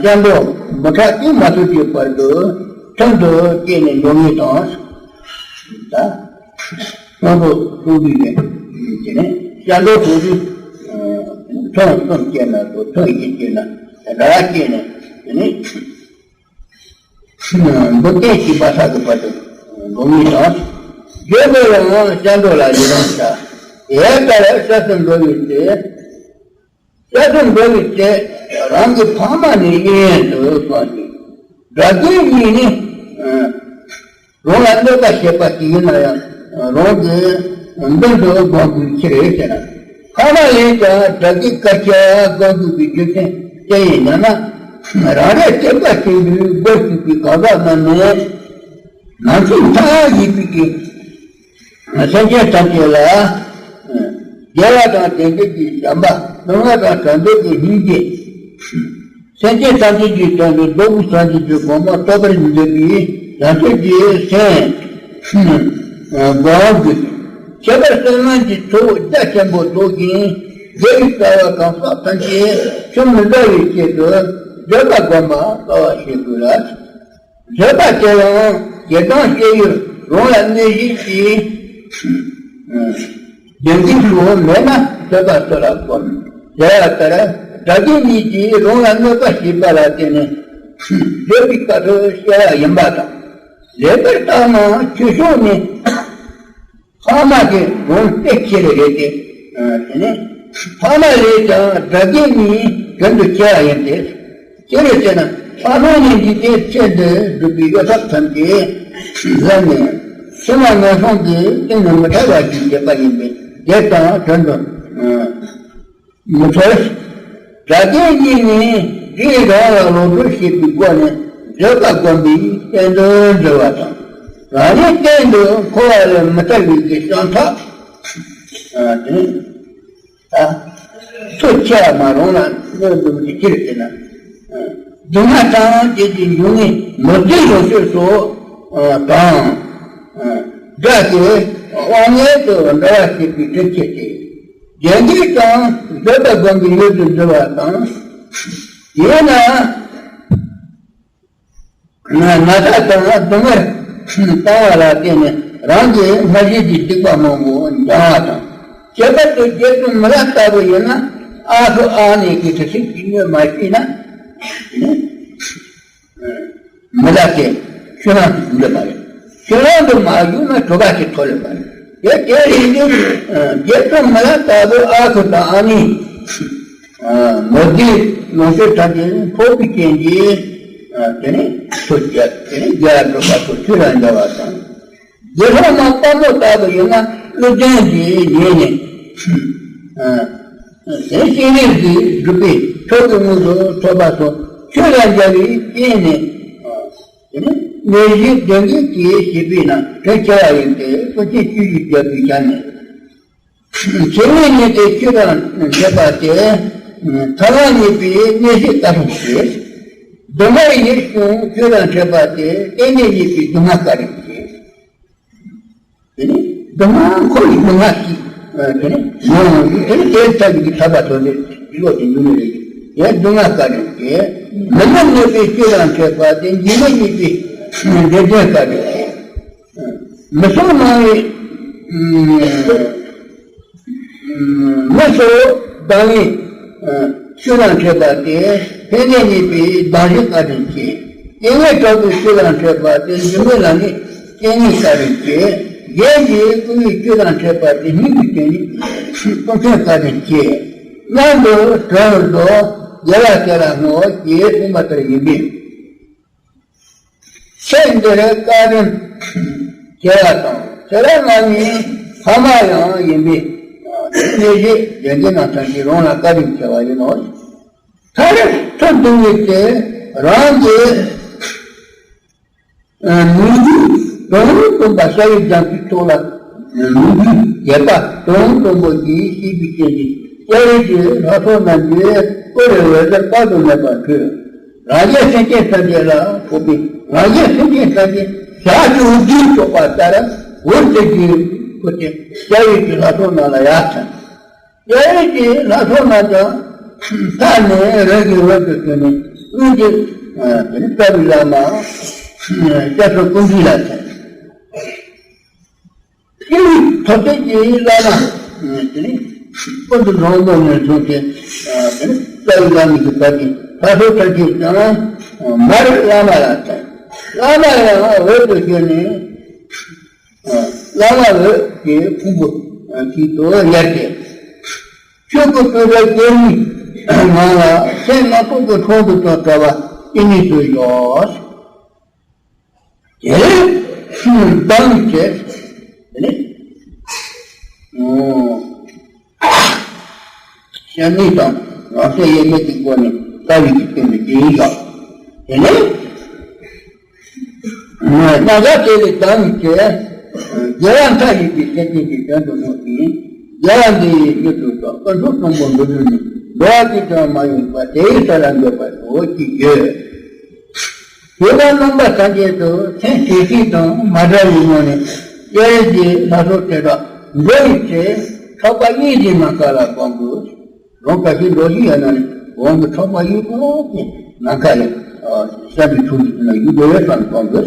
སྐྱབས་འགྲོ་མི་ཁྲ་ཏིང་མ་ཐུབ་ཀྱི་བར་དུ་ཁྲིམས་སུ་བཅད་ནས་འགྲོ་ངེས་དང་། ད། སྔོན་པོ་སོགས་ཀྱི་ནས། དེ་ནས་སྐྱབས་འགྲོ་སོགས་ཀྱི་ཐུན་གསུམ་བཅད་ན་སོགས་ཐུན་བཞི་བཅད་ན་དགྲ་བཅད་ནས། དེ་ནས་འབུམ་གཏན་ཞིག་པ་ས་གི་བར་དུ་འགྲོ་ངེས་དང་། བརྗོད་པའི་ཡང་སྐྱབས་འགྲོ་ལ་ཡི་རང་བྱ། དེ་ལྟར་སྐྱབས་སུ་འགྲོ་བའི་ཚེ། སྐྱབས་སུ་འགྲོ་བའི་ཚེ་རང་གི་ཕ་མ་ནི་གཡས་གཡོན་དུ་སོང་ཞིང་། དགྲ་བགེགས་གཉིས་ནི་རང་ལ་གནོད་པ་བྱེད་པ་ཞིག་ཡིན་ན་ཡང་རང་གི་མདུན་དུ་བསྒོམ་དགོས་ཕྱིར་ཟེར། ཕ་མ་ལས་ཀྱང་དགྲ་བགེགས་སྐར་ཆ་བསྒོམ་དགོས་པའི་རྒྱུ་མཚན་ཅི་ཡིན་སྙམ་ན། རང་རེ་སྐྱེ་བ་ཆེན་པོའི་སྒོ་ཕྱུག་པའི་གང་ཟག་རྣམས་ནི། ནང་ཆོས་མཐའ་ཡས་པའི་གི་སེམས་ཅན་ཐམས་ཅད་ལ། དགེ་བ་དང་བདེ་འབྱེད་ཀྱི་བྱམས་པ། སྡུག་བསྔལ་དང་བྲལ་འདོད་ཀྱི་སྙིང་རྗེ། སེམས་ཅན་ཐམས་ཅད་ཀྱི་དོན་དུ་རྫོགས་པའི་སངས་རྒྱས་ཀྱི་གོ་འཕང་ཐོབ་པར་འདོད་པའི་བྱང་ཆུབ་ཀྱི་སེམས་སྒོམ་དགོས། ཁྱད་པར་བསོད་ནམས་ཀྱི་ཚོགས་རྒྱ་ཆེན་པོ་རྫོགས་ཤིང་དགེ་བའི་རྩ་བ་གང་ཟག་ཐམས་ཅད་ཆུད་མི་ཟ་བའི་ཆེད་དུ་བཟོད་པ་བསྒོམ་པ་དཀའ་བ་བྱེད་དགོས་ལ། བཟོད་པ་དེ་ཡང་ཞེ་སྡང་སྐྱེ་ཡུལ་རང་ལ་གནོད་བྱེད་ཀྱི་གཞན་སྡིག་སོགས་མེད་ན་བཟོད་པ་སུ་ལ་བསྒོམ། ཟེར་བ་ལྟར་དགྲ་བགེགས་གཉིས་ཀྱིས་རང་ལ་གནོད་པ་བྱས་པ་ལ་བརྟེན་ནས་བཟོད་པའི་དཀའ་ཐུབ་སྐྱེ་བ་ཡིན་པ་དང་། ལེགས་པར་བརྟགས་ན་ཆོས་ཕྱོགས་ནས། ཕ་མ་གི་གོང་དེ་ཁྱེར་རེད་དེ། དེ་ནས་ཕ་མ་ལས་ཀྱང་དགྲ་བགེགས་གཉིས་རྒྱུན་དུ་སྐྱེ་བ་ཡིན་ཏེ། ཅི་རེད་ཟེར་ན། ཕ་མ་གཉིས་འཇིག་རྟེན་ཚེ་འདིར་སྒྲུབ་པའི་ཡོ་ཐབས་ཐམས་ཅད་ལ་ནི། ཕྱི་མ་ངན་སོང་གི་སྟེང་ནས་མི་ཐར་བ་ཞིག་བྱེད་པ་ཡིན་པས། དེ་དང་དོན་དུ། མི་འཚོལ། དགྲ་བགེགས་གཉིས་ནི་དེའི་རང་ལ་བློ་གྲོས་བྱེད་པའི་སྒོ་ནས་བཟོད་པ་བསྒོམ་པའི་རྟེན་དུ་འགྱུར་བ་དང་། རང་ཉིད་གཏན་དུ་འཁོར་བ་ལས་མི་ཐར་བའི་གི་བྱང་ཐབས། ཨ་དེ་ནི། ད། མཐུ་ཆེ་བ་མ་རུངས་ལ་གནོད་འདུག་ཅི་ཕྱིར་ཟེར་ན། སྡུག་བསྔལ་དང་བཅས་ཀྱི་འབྱུང་གནས་མི་བདེ་ཡོང་ཤོས་སོགས་དང་། དགྲ་དེ་དབང་མངོན་དུ་འདྲ་བ་བྱེད་པའི་སྒྲུབ་བྱེད་དེ། རྒྱལ་འདྲིས་ཀྱང་བཟོད་པ་བསྒོམ་པའི་ཡུལ་དུ་འགྱུར་བ་དང་། དེས་ན། ན་ཚ་དང་སྡུག་བསྔལ་བཏང་བ་ལ་བརྟེན་ནས་རང་གི་སྔར་བཞིན་གྱི་སྡིག་པ་མང་པོ་འབྱུང་བ་དང་། ཁྱད་པར་དུ་རྗེ་བཙུན་མི་ལ་ལྟ་བུ་ཡིན་ན་ཨ་ཁུ་ཨ་ནེ་གི་དྲི་ཞིམ་གྱི་ངོས་མ་ཤེས་ན། མི་ལ་དེ་ཤུལ་ལམ་དུ་འགྲོ་མ་རེད། ཤུལ་ལམ་དུ་མ་ཞུགས་ན་གྲོད་པ་ཞིག་ཐོབ་ལེ་མ་རེད། དེ་དེ་རིང་འདི་རྗེ་བཙུན་མི་ལ་ལྟ་བུ་ཨ་ཁུ་དང་ཨ་ནེ། མི་བདེ་ལོངས་སྤྱོད་ཐམས་ཅད་ཕོག་པའི་རྐྱེན་གྱིས། དེ་ནས་ཐུགས་བསྐྱེད་དེ་ནས་རྒྱལ་བ་གྲུབ་པ་ཐུགས་ཆོས་ལ་འདྲ་བ་དང་། དགེ་སློང་མ་དཔའ་མོ་ལྟ་བུ་ཡིན་ན་ཀླུ་ལྡིང་གི་ཉེ་ནས། དེ་ཤེས་རིག་གི་སྒྲུབ་པའི་ཆོས་ཀྱི་དངོས་སུ་ཐོབ་པ་སོགས་ཆོས་ལ་འཇལ་བའི་རྐྱེན་ནས། དེ་ནས་ནད་གཞི་ལྡན་གྱི་ཞེས་པའི་ནང་དོན་ཆེ་བ་ཡིན་ཏེ་སོ་སྐྱེ་བཅུ་བཞི་བརྒྱ་པའི་ཆ་ནས། ཆེ་བའི་གནས་དེ་ཆོས་དང་འཕྲད་པ་སྟེ། ཐ་མ་གཉིས་པའི་གནས་ཤིང་ལྟ་སྲུང་སྟེ། སྡུག་བསྔལ་ཡིད་བྱུང་ཆོས་དང་འཕྲད་པ་སྟེ་རྟེན་འབྲེལ་གཉིས་པའི་སྡུག་བསྔལ་དཀའ་རིགས་ཏེ། དེ་ནི་སྡུག་བསྔལ་འཁོར་བའི་སྡུག་བསྔལ་ཞིག་དེ་ནི་མྱོང་བ་ཡིན། དེ་ནི་དེའི་ཐབས་ཀྱི་ཐར་པ་ཐོབ་ནས་ལོག་ཏུ་འགྱུར་ནི་རེད། དེ་སྡུག་བསྔལ་དཀའ་རིགས་ཏེ། མི་ནུབ་ནུས་པའི་ཆོས་དང་འཕྲད་པ་སྟེ་འཇིགས་མེད་གཉིས་པའི་བདེ་དོན་དཀའ་རིགས་ཏེ། མི་གསུང་སྣང་བའི་ མི་སོགས་བདག་ཉིད་ཆོས་དང་འཕྲད་པ་སྟེ། ཕན་བདེ་གཉིས་པོའི་བདག་གཞན་བཀའ་དྲིན་ཆེ། སྐྱེ་དངོས་དྲག་པོའི་ཆོས་དང་འཕྲད་པ་སྟེ། སྒྱུ་མའི་ལམ་ནི་སྐྱེ་དངོས་བཀའ་དྲིན་ཆེ། གཞན་གྱི་སྐུ་ཡི་ཆོས་དང་འཕྲད་པ་སྟེ། སྙིང་པོའི་སྐྱེ་དངོས་སྐུ་མཚན་བཀའ་དྲིན་ཆེ། མཉམ་དུ་གྲོལ་བར་འདོད། དགེ་བ་དེ་ལ་བསྔོ། ཞེས་གསུངས་པ་ལྟར་ཡིན་པས། ཚེ་འདིར་བཀའ་དྲིན་ཆེ་བ་དང་། དེ་ལ་ང་ནི་ཕ་མ་ཡང་ཡིན་པས། གནས་བཞི་ལྡན་རྣམས་ཐམས་ཅད་རང་ལ་བཀའ་དྲིན་ཆེ་བ་ཡིན་ནོ། མཐར་ཐུག་འདི་ཉིད་དེ་རང་གི་ནུས་རྒྱུ་དོན་སྟོན་པ་ཤཱ་རིའི་རྒྱ་མཚོའི་ཚོགས་ལ་ནུས་རྒྱུ་རྒྱས་པ་དོན་དང་པོ་ཞེས་ཤེས་པའི་རྐྱེན་གྱིས། སྐྱབས་རྗེ་ལྷ་ཚོགས་རྣམས་ཀྱིས་བསྐོར་བའི་འོད་ཟེར་དཔག་ཏུ་མེད་པ་འཕྲོས། རང་གཞན་སེམས་ཅན་ཐམས་ཅད་ལ་ཕོག་པས། རང་གཞན་སེམས་ཅན་ཐམས་ཅད་ཞག་བཅུ་བདུན་འཕྲོག་པ་ལྟར་འོད་ཟེར་གྱིས་ཕོག་སྟེ། སྐྱབས་རྗེ་གི་ལྷ་ཚོགས་རྣམས་ལ་ཡར་ཐོན། སྐྱབས་རྗེ་གི་ལྷ་ཚོགས་རྣམས་ཀྱང་མཐའ་ནས་རང་གི་འོད་དུ་བྱོན་ནས། དབུས་ཀྱི་ཨ་དེ་ནི་རྩ་བའི་བླ་མ་སྐྱབས་མགོན་ཀུན་འདུས་ལ་ཐོན། སྐྱེས་བུ་ཐོབ་བྱེད་ཀྱི་བླ་མ་དེ་ནི་ཀུན་ཏུ་བཟང་པོ་ནས་བཟུང་སྟེ། དེ་ནི་རྩ་བའི་བླ་མ་གི་བར་གྱི་ལྷ་ཚོགས་ཐམས་ཅད་ཀྱང་མར་བླ་མ་ལ་ཐོན། བླ་མ་ཡང་འོད་དུ་བྱོན་ནས། བླ་མ་འོད་ཀྱི་ཕུང་པོ་ཞིག་ཏུ་ཡལ་ཏེ། ཆོས་སྐུ་སྤྲོས་བྲལ་གྱུར་པའི་ངང་ལ་སེམས་རྣམ་རྟོག་གི་འཕྲོ་འདུ་དང་བྲལ་བ་ཅི་ཉིད་དུ་ཡོད། དེ་ལྟ་བུའི་ཚེ་དེ་ནི། ཨོ། སེམས་ཉིད་དང་རང་སེམས་དབྱེར་མེད་ཀྱི་སྒོ་ནས་ལྟ་བའི་ཚུལ་སྟོན་པའི་དེ་ཡིན་ལ། དེ་ནས། རྣམ་པ་དེ་ལས་བདག་ཉིད་ཀྱི་དགེ་བ་མཐའ་ཡས་པའི་སེམས་ཅན་གྱི་དོན་དུ་བསྔོས་ཤིང་། དགེ་བ་འདི་ཡིས་མི་ཐུབ་ཀྱང་། སྐུ་མདོག་མཐོན་པོ་འགྲུབ་ནུས་ནས། འགྲོ་བ་གཅིག་ཀྱང་མ་ཡིན་པ་དེ་ཡི་ས་ལ་འགོད་པར་ཤོག་ཅེས་བརྗོད། དེ་ལྟར་རྣམ་པ་ཐམས་ཅད་དུ་སེམས་བསྐྱེད་ཚིག་དང་མ་བྲལ་བའི་ངང་ནས་སྐྱབས་རྗེ་ལྷ་ཚོགས་དེ་དག་འགྲོ་བའི་ཚེ་ཐོག་པ་གཉིས་ཀྱི་ནམ་མཁའ་ལ་བསྒོམ་དགོས། རང་ག་ཤེད་འགྲོ་བཞིན་ཡོད་ན་ནི་འོང་གི་ཐོག་མ་ཡུལ་ཀུན་གྱི་ནམ་མཁའ་ལས་སྐྱབས་རྗེ་ཐུགས་ཀྱི་ནང་ཡུལ་འགྲོ་བའི་སང་སྐོང་གི།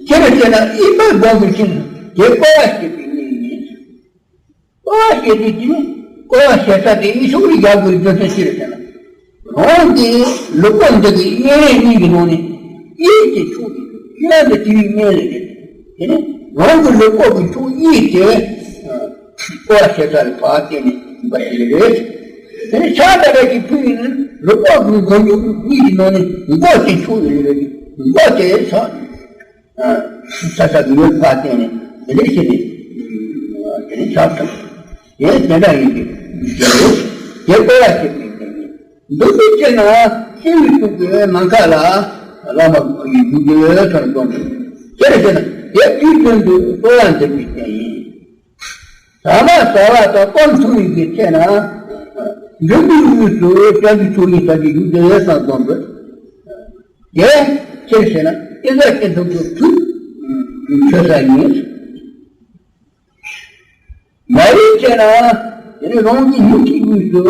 ཅི་རེད་ཟེར་ན་གཉིས་པ་སྒོམ་པའི་ཕྱིར་དེ་སྐོར་བ་ཞེས་པའི་གནས་ཡིན། སྐོར་བ་ཞེས་པའི་དེ་ནི་སྐོར་བ་ཞེས་པ་དེ་ཡིན་ཕྱོགས་རིས་རྒྱག་དགོས་རྒྱུ་མཚན་ཅི་རེད་ཟེར་ན། རང་གི་ལུས་པོ་འདི་གི་དབྱེ་བས་གཉིས་ཀྱི་ནང་ནས་གཡས་ཀྱི་ཕྱོགས་ཀྱི་དབྱེ་བ་འདི་དེ་བའི་གནས་ལས་རེད། དེ་ནི་རང་གི་ལུས་པོ་གི་ཕྱོགས་གཉིས་དེ། ཀོ་བ་ཞེ་ས་ལ་ཕར་བལྟས་ནས་ཡིན་པ་ཞིག་རེད། དེ་ནས་ཕྱག་དང་སྦྲགས་ཀྱི་ཕུད་ཡིན་ན་ལུས་པོ་གི་མགོ་མཇུག་གཉིས་ཀྱི་ནང་ནས་མགོ་དེ་ཕྱོགས་ཡོད་རེད། མགོ་དེ་ས་ས་ས་གི་ཡོད་ཕར་བལྟས་ནས་དེ་འདྲ་བྱས་ནས་དེ་ནས་ཕྱག་དང་དེ་དེ་འདྲ་ཡིན་གྱི་ཞེས་རེད། དེ་ཀོ་བ་ཞེས་པའི་དེ་ནས་འདུག་པའི་ཕྱིར་ན་སྤྱི་བོའི་གཙུག་གི་ནམ་མཁའ་ལ་བླ་མ་གི་ཡུལ་གྱི་ལས་ཐར་དགོངས་ཏེ། དེར་བྱས་ན་དེ་དུས་རྒྱུན་དུ་གསོལ་བ་འདེབས་པའི་རྐྱེན་ཡིན། ཟ་མ་ཟ་བ་དང་སྐོམ་འཐུང་བའི་གི་ཚེ་ན། མགྲིན་པའི་དབུས་སུ་སྐྱབས་འཇུག་ཐུགས་ཉིད་ས་ཀྱི་ཡུལ་དེ་ཡོད་སར་བསྒོམ་དགོས། དེ་ཅིར་ཟེར་ན་ཨི་ཟ་སྐྱེ་ཐུབ་ཀྱི་ཐུགས་ཆོད་ས་ཡིན། མ་རིག་ཚེ་ན་དེ་ནི་རང་གི་ཡུལ་གྱི་དབུས་སུ་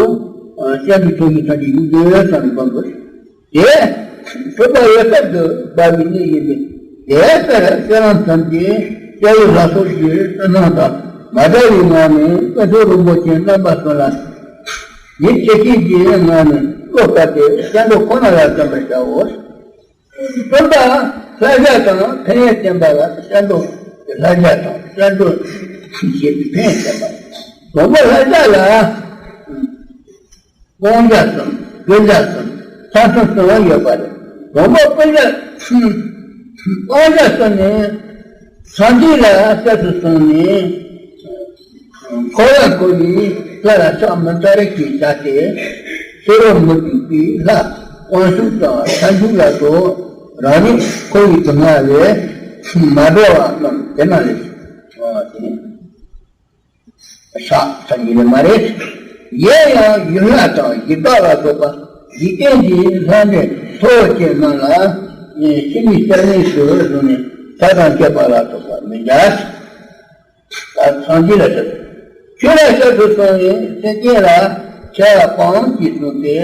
སྐྱབས་འཇུག་ཐུགས་ཉིད་ས་ཀྱི་ཡུལ་དེ་ཡོད་སར་བསྒོམ་དགོས། དེ་སྤྲུལ་པ་འོད་གསལ་དུ་འབར་བའི་གནས་ཡིན་པས། དེ་ལྟར་སྤྱིར་ལམ་ཐམས་ཅད་སྐྱབས་ཡུལ་ལྷ་ཚོགས་ཀྱི་སྣང་དང་མ་བྲལ་བའི་ངང་ནས་ཀུན་མཁྱེན་རིན་པོ་ཆེའི་རྣམ་པ་གསུམ་ལ་ཡིད་ཆེས་བསྐྱེད་ཀྱི་ངང་ནས་བློ་དཀར་ཏེ་སྐྱབས་འགྲོ་ཁོ་ན་ལ་བརྩོན་པར་བྱའོ། སྟོན་པ་ལྷ་བྱ་དང་ཕན་ཡོན་བསྟན་པ་ལ་སྐྱབས་འགྲོ་ལྷ་བྱ་དང་སྐྱབས་འགྲོ་ཞེས་པའི་ཕན་ཡོན་བསྟན་པ། དང་པོ་ལྷ་བྱ་ལ། སྤང་བྱ་གསུམ། དགེ་བྱ་གསུམ། ས་གསུམ་གསུམ་ཡོད་པ་རེད། དང་པོ་སྤང་བྱ། སྤང་བྱ་གསུམ་ནི། སངས་རྒྱས་ལ་སྐྱབས་སུ་སོང་ནས། འཁོར་བར་བསྐོར་ནས་ལྷ་ལ་ཕྱག་མི་ཐ་རི་ཀས་བྱས་ཏེ། ཕྱི་རོལ་མུ་སྟེགས་པའི་ལྷ་དབང་ཕྱུག་དང་ཁྱབ་འཇུག་ལ་སོགས་རང་ཉིད་འཁོར་བའི་སྡུག་བསྔལ་ལས་མ་གྲོལ་བ་རྣམས་དེ་ན་ལས། ཤག་ཐ་ཡིན་ནི་མ་རེད། གཞན་ཡང་ཡུལ་ལྷ་དང་གཞི་བདག་ལ་སོགས་པ་འཇིག་རྟེན་གྱི་ལྷ་འདྲེ་ཚོགས་ཅན་རྣམས་ལ་ཕྱི་མའི་སྐྱབས་གནས་སུ་བཟུང་ནས་ཐབས་དང་བཅས་པ་ལ་སོགས་པ་མི་བྱ། ད་སངས་རྒྱས་ལ་ཟེར། ཆོས་ལ་སྐྱབས་སུ་སོང་བའི་སེམས་ཅན་ལ་ཆེ་བ་སྤང་གིས་བཟུང་སྟེ་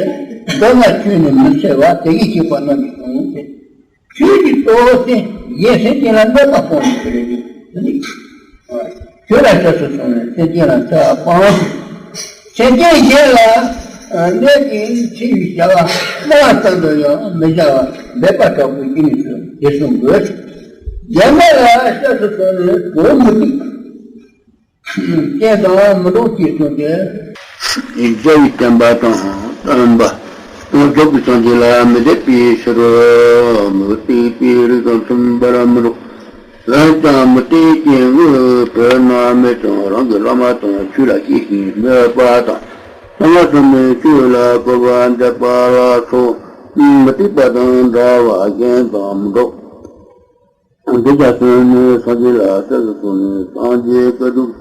མདོ་སྔགས་ཆོས་ནི་མི་འཚེ་བ་དེ་གིས་ཤེས་པ་རྣམས་ཀྱིས་གསུངས་ཏེ། ཆོས་ཀྱི་གཙོ་བོ་དེ་གཞན་སེམས་ཅན་ལ་གནོད་པ་སྤོང་བའི་ཆེད་དུ་ནི། ཆོས་ལ་སྐྱབས་སུ་སོང་ནས་སེམས་ཅན་ལ་འཚེ་བ་སྤང་། སེམས་ཅན་གཞན་ལ་གནོད་ཅིང་འཚེ་བའི་བྱ་བ་སྨྲ་བ་ཙམ་དུ་ཡང་མི་བྱ་བར་འབད་པ་དྲག་པོས་ཅི་ནུས་སུ་དེ་བསྲུང་དགོས། གཞན་པ་ལ་སྐྱབས་སུ་སོང་ནས་གྲོགས་མུ་སྟེགས་ཅན་དང་མི་འགྲོགས་ཅེས་གསུངས་ཏེ། རྒྱལ་བའི་བསྟན་པ་དང་བསྟན་པ། རྫོགས་པའི་སངས་རྒྱས་ལ་མི་དད་པའི་ཕྱིར། མུ་སྟེགས་པའི་རིགས་དང་མཐུན་པར་མི་འགྲོགས། འོན་ཀྱང་མུ་སྟེགས་ཀྱི་དངོས་པོ་ན་མེད་ཀྱང་རང་གི་བླ་མ་དང་ཆོས་ལ་གཅེས་ཤིང་སྨོད་པ་དང་། ཐོག་མ་སོ་མའི་ཆོས་ལ་གོ་བར་འདོད་པ་ལ་སོགས་མུ་སྟེགས་པ་དང་འདྲ་བ་གཞན་དང་མི་འགྲོགས། འདི་ལྟར་བསྲུངས་ནས་སངས་རྒྱས་ལ་སྐྱབས་སུ་སོང་ནས་སངས་རྒྱས་ཀྱི་ཐུགས་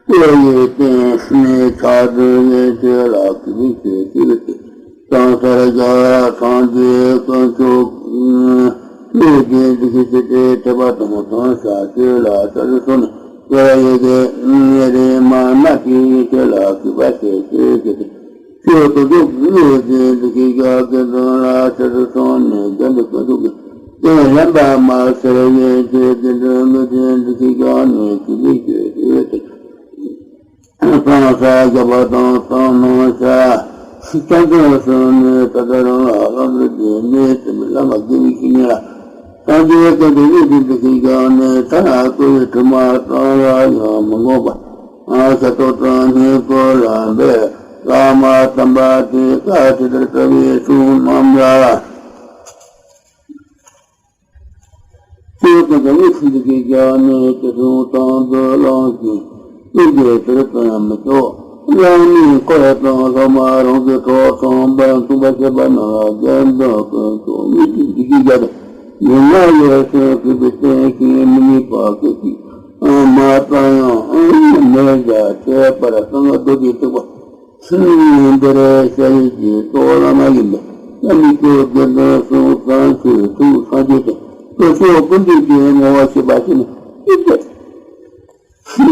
བསྐྱེད་ཡི་བརྟན་ནས་ཕྱག་འཚལ་ཡི་ཆོས་ལ་གུས་པས་ཆོས་ཞུ་བའི་ཚེ། གང་སར་རྒྱལ་བ་སངས་རྒྱས་དཀོན་མཆོག་ཆོས་ཀྱི་འདུ་ཤེས་བསྐྱེད་དེ་ཐེག་པ་དང་མཐུན་བྱ་ཆོས་ལ་སྐྱབས་སུ་སོང་ནས་སྐྱོབ་པ་ཡི་གེ་རེ་མ་ན་ཏིའི་ཆོས་ལ་གུས་པ་ཆེ་ཞུ་བའི་ཚེ། ཆོས་ཐོབ་ཕྱོགས་ཀྱི་འདུ་ཤེས་བསྐྱེད་དེ་དགེ་འདུན་ལ་སྐྱབས་སུ་སོང་ནས་དགེ་འདུན་དཀོན་མཆོག་གི་རྟེན་ལེན་པ་མ་ཟད་ཡོན་ཆོས་དགེ་འདུན་མི་ཆོས་འདུ་ཤེས་བསྐྱངས་ནས་གུས་པས་ཆོས་ཞུ་བའི་ཚེ། གང་སར་རྒྱལ་བ་དང་གསང་སྔགས་ཆ་ཚང་སོང་ནས་ད་ལྟ་རང་ལ་ལམ་རིམ་གྱི་གནས་ཚུལ་བླ་མ་དགེ་བའི་བཤེས་གཉེན་ལ་སངས་རྒྱས་བསྟན་པའི་གནས་ཚུལ་འདུ་ཤེས་བསྐྱངས་ནས་ཐ་ན་བསྐུལ་བའི་དྲི་མ་ཙམ་ལ་ཡང་མི་དགོངས་པ། ཞབས་ཏོག་དང་བསྙེན་བཀུར་ལ་འབད། བླ་མ་དམ་པ་དེས་བཀའ་ཇི་ལྟར་བསྩལ་བའི་གསུང་རྣམས་ལ། ཆོས་ཀུན་ཀྱང་དངོས་སུ་འདུ་ཤེས་བསྐྱངས་ནས་ཅི་གསུང་དང་དུ་བླངས་ཤིང་། ཀུན་གྱིས་དེར་བསྟུན་མི་ཆོག་བླ་མའི་བཀའ་དང་སློབ་མ་རང་གི་གྲོགས་དང་པར་མཚུངས་པར་བྱེད་པ་རྣམས་ལ་དགེ་འདུན་ཀུན་ཀྱང་དངོས་སུ་འདུ་ཤེས་བསྐྱངས་ཏེ། ཡུལ་ལྔ་ཡོད་ཚད་གུས་པས་བསྟེན་ཞིང་མི་ཉེས་པ་སྐད་ཅིག་མ་ཙམ་ཡང་མི་བྱ་ཁྱད་པར་གསང་སྔགས་རྡོ་རྗེ་ཐེག་པ། འདིར་ཞལ་བཞེས་ཀྱི་གཙོ་བོ་བླ་མ་ཡིན་པས། བླ་མའི་སྐུ་དགེ་འདུན་གསུམ་གསང་ཆོས་ཐུགས་སངས་རྒྱས་དང་། དཀོན་མཆོག་ཀུན་འདུས་ཀྱི་ངོ་བོ་ཤེས་པ་ཞིག་ནི།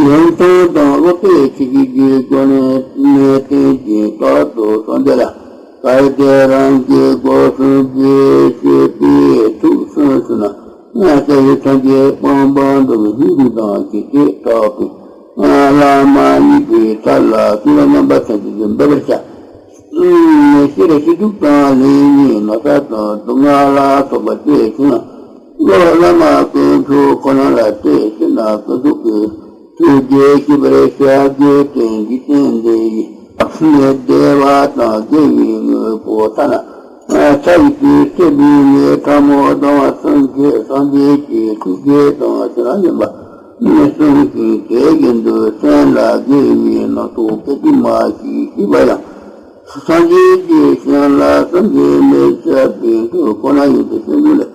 ཡོན་ཏན་དང་བློ་གཏད་ཆེ་བཞེས་ཀྱི་སྒོ་ནས་གནས་བརྟན་གྱི་རྟག་ཏུ་སངས་རྒྱས་ལ། གལ་ཏེ་རང་གི་སྒོ་གསུམ་གྱི་སྤྱོད་པའི་ཐུགས་གསུམ་ཞུགས་ན། སྐྱབས་ཡུལ་ཐམས་ཅད་སྤངས་པ་འགྲོ་བའི་སྙིང་རུས་དང་ཞི་བདེ་དྲག་པོས། བླ་མ་མཉེས་པའི་ཐབས་ལ་བརྩོན་པ་རྣམ་པ་ཐམས་ཅད་དུ་འབད་པར་བྱ། སྤྱིར་སྡུག་དང་ལེགས་ཉེས་ན་ཚ་དང་སྡུག་བསྔལ་ལ་སོགས་པ་སྤྱད་ཕྱིན་ན། བློ་བླ་མ་དཀོན་མཆོག་ཁོ་ན་ལ་གཏད་ཕྱིན་ན་དཀོན་མཆོག་གི་ཐུགས་རྗེ་ཤེས་པར་བྱ་རྒྱུ་དེ་འཇིག་རྟེན་འདི་ཡི་བདེ་བ་དང་དགེ་བའི་དངོས་པོ་ཐ་ན་ཚ་བའི་དུས་སྲེད་པའི་ལས་ཕྲ་མོ་ལྡང་བ་གསུམ་གྱི་སངས་རྒྱས་ཀྱི་ཐུགས་རྗེ་དང་ཞི་ལྷག་ཡིན་པ་གསུངས་ཤིང་། དེ་བཞིན་དུ་སེམས་ལ་དགེ་བའི་རྣམ་རྟོག་སྐད་ཅིག་མ་ཞིག་སྐྱེས་པ་ཡང་། སངས་རྒྱས་ཀྱི་ཞིང་ལ་སངས་རྒྱས་མི་འཆབ་པའི་མཐུ་ཁོ་ན་ཡོད་དེ། སེམས་ལས་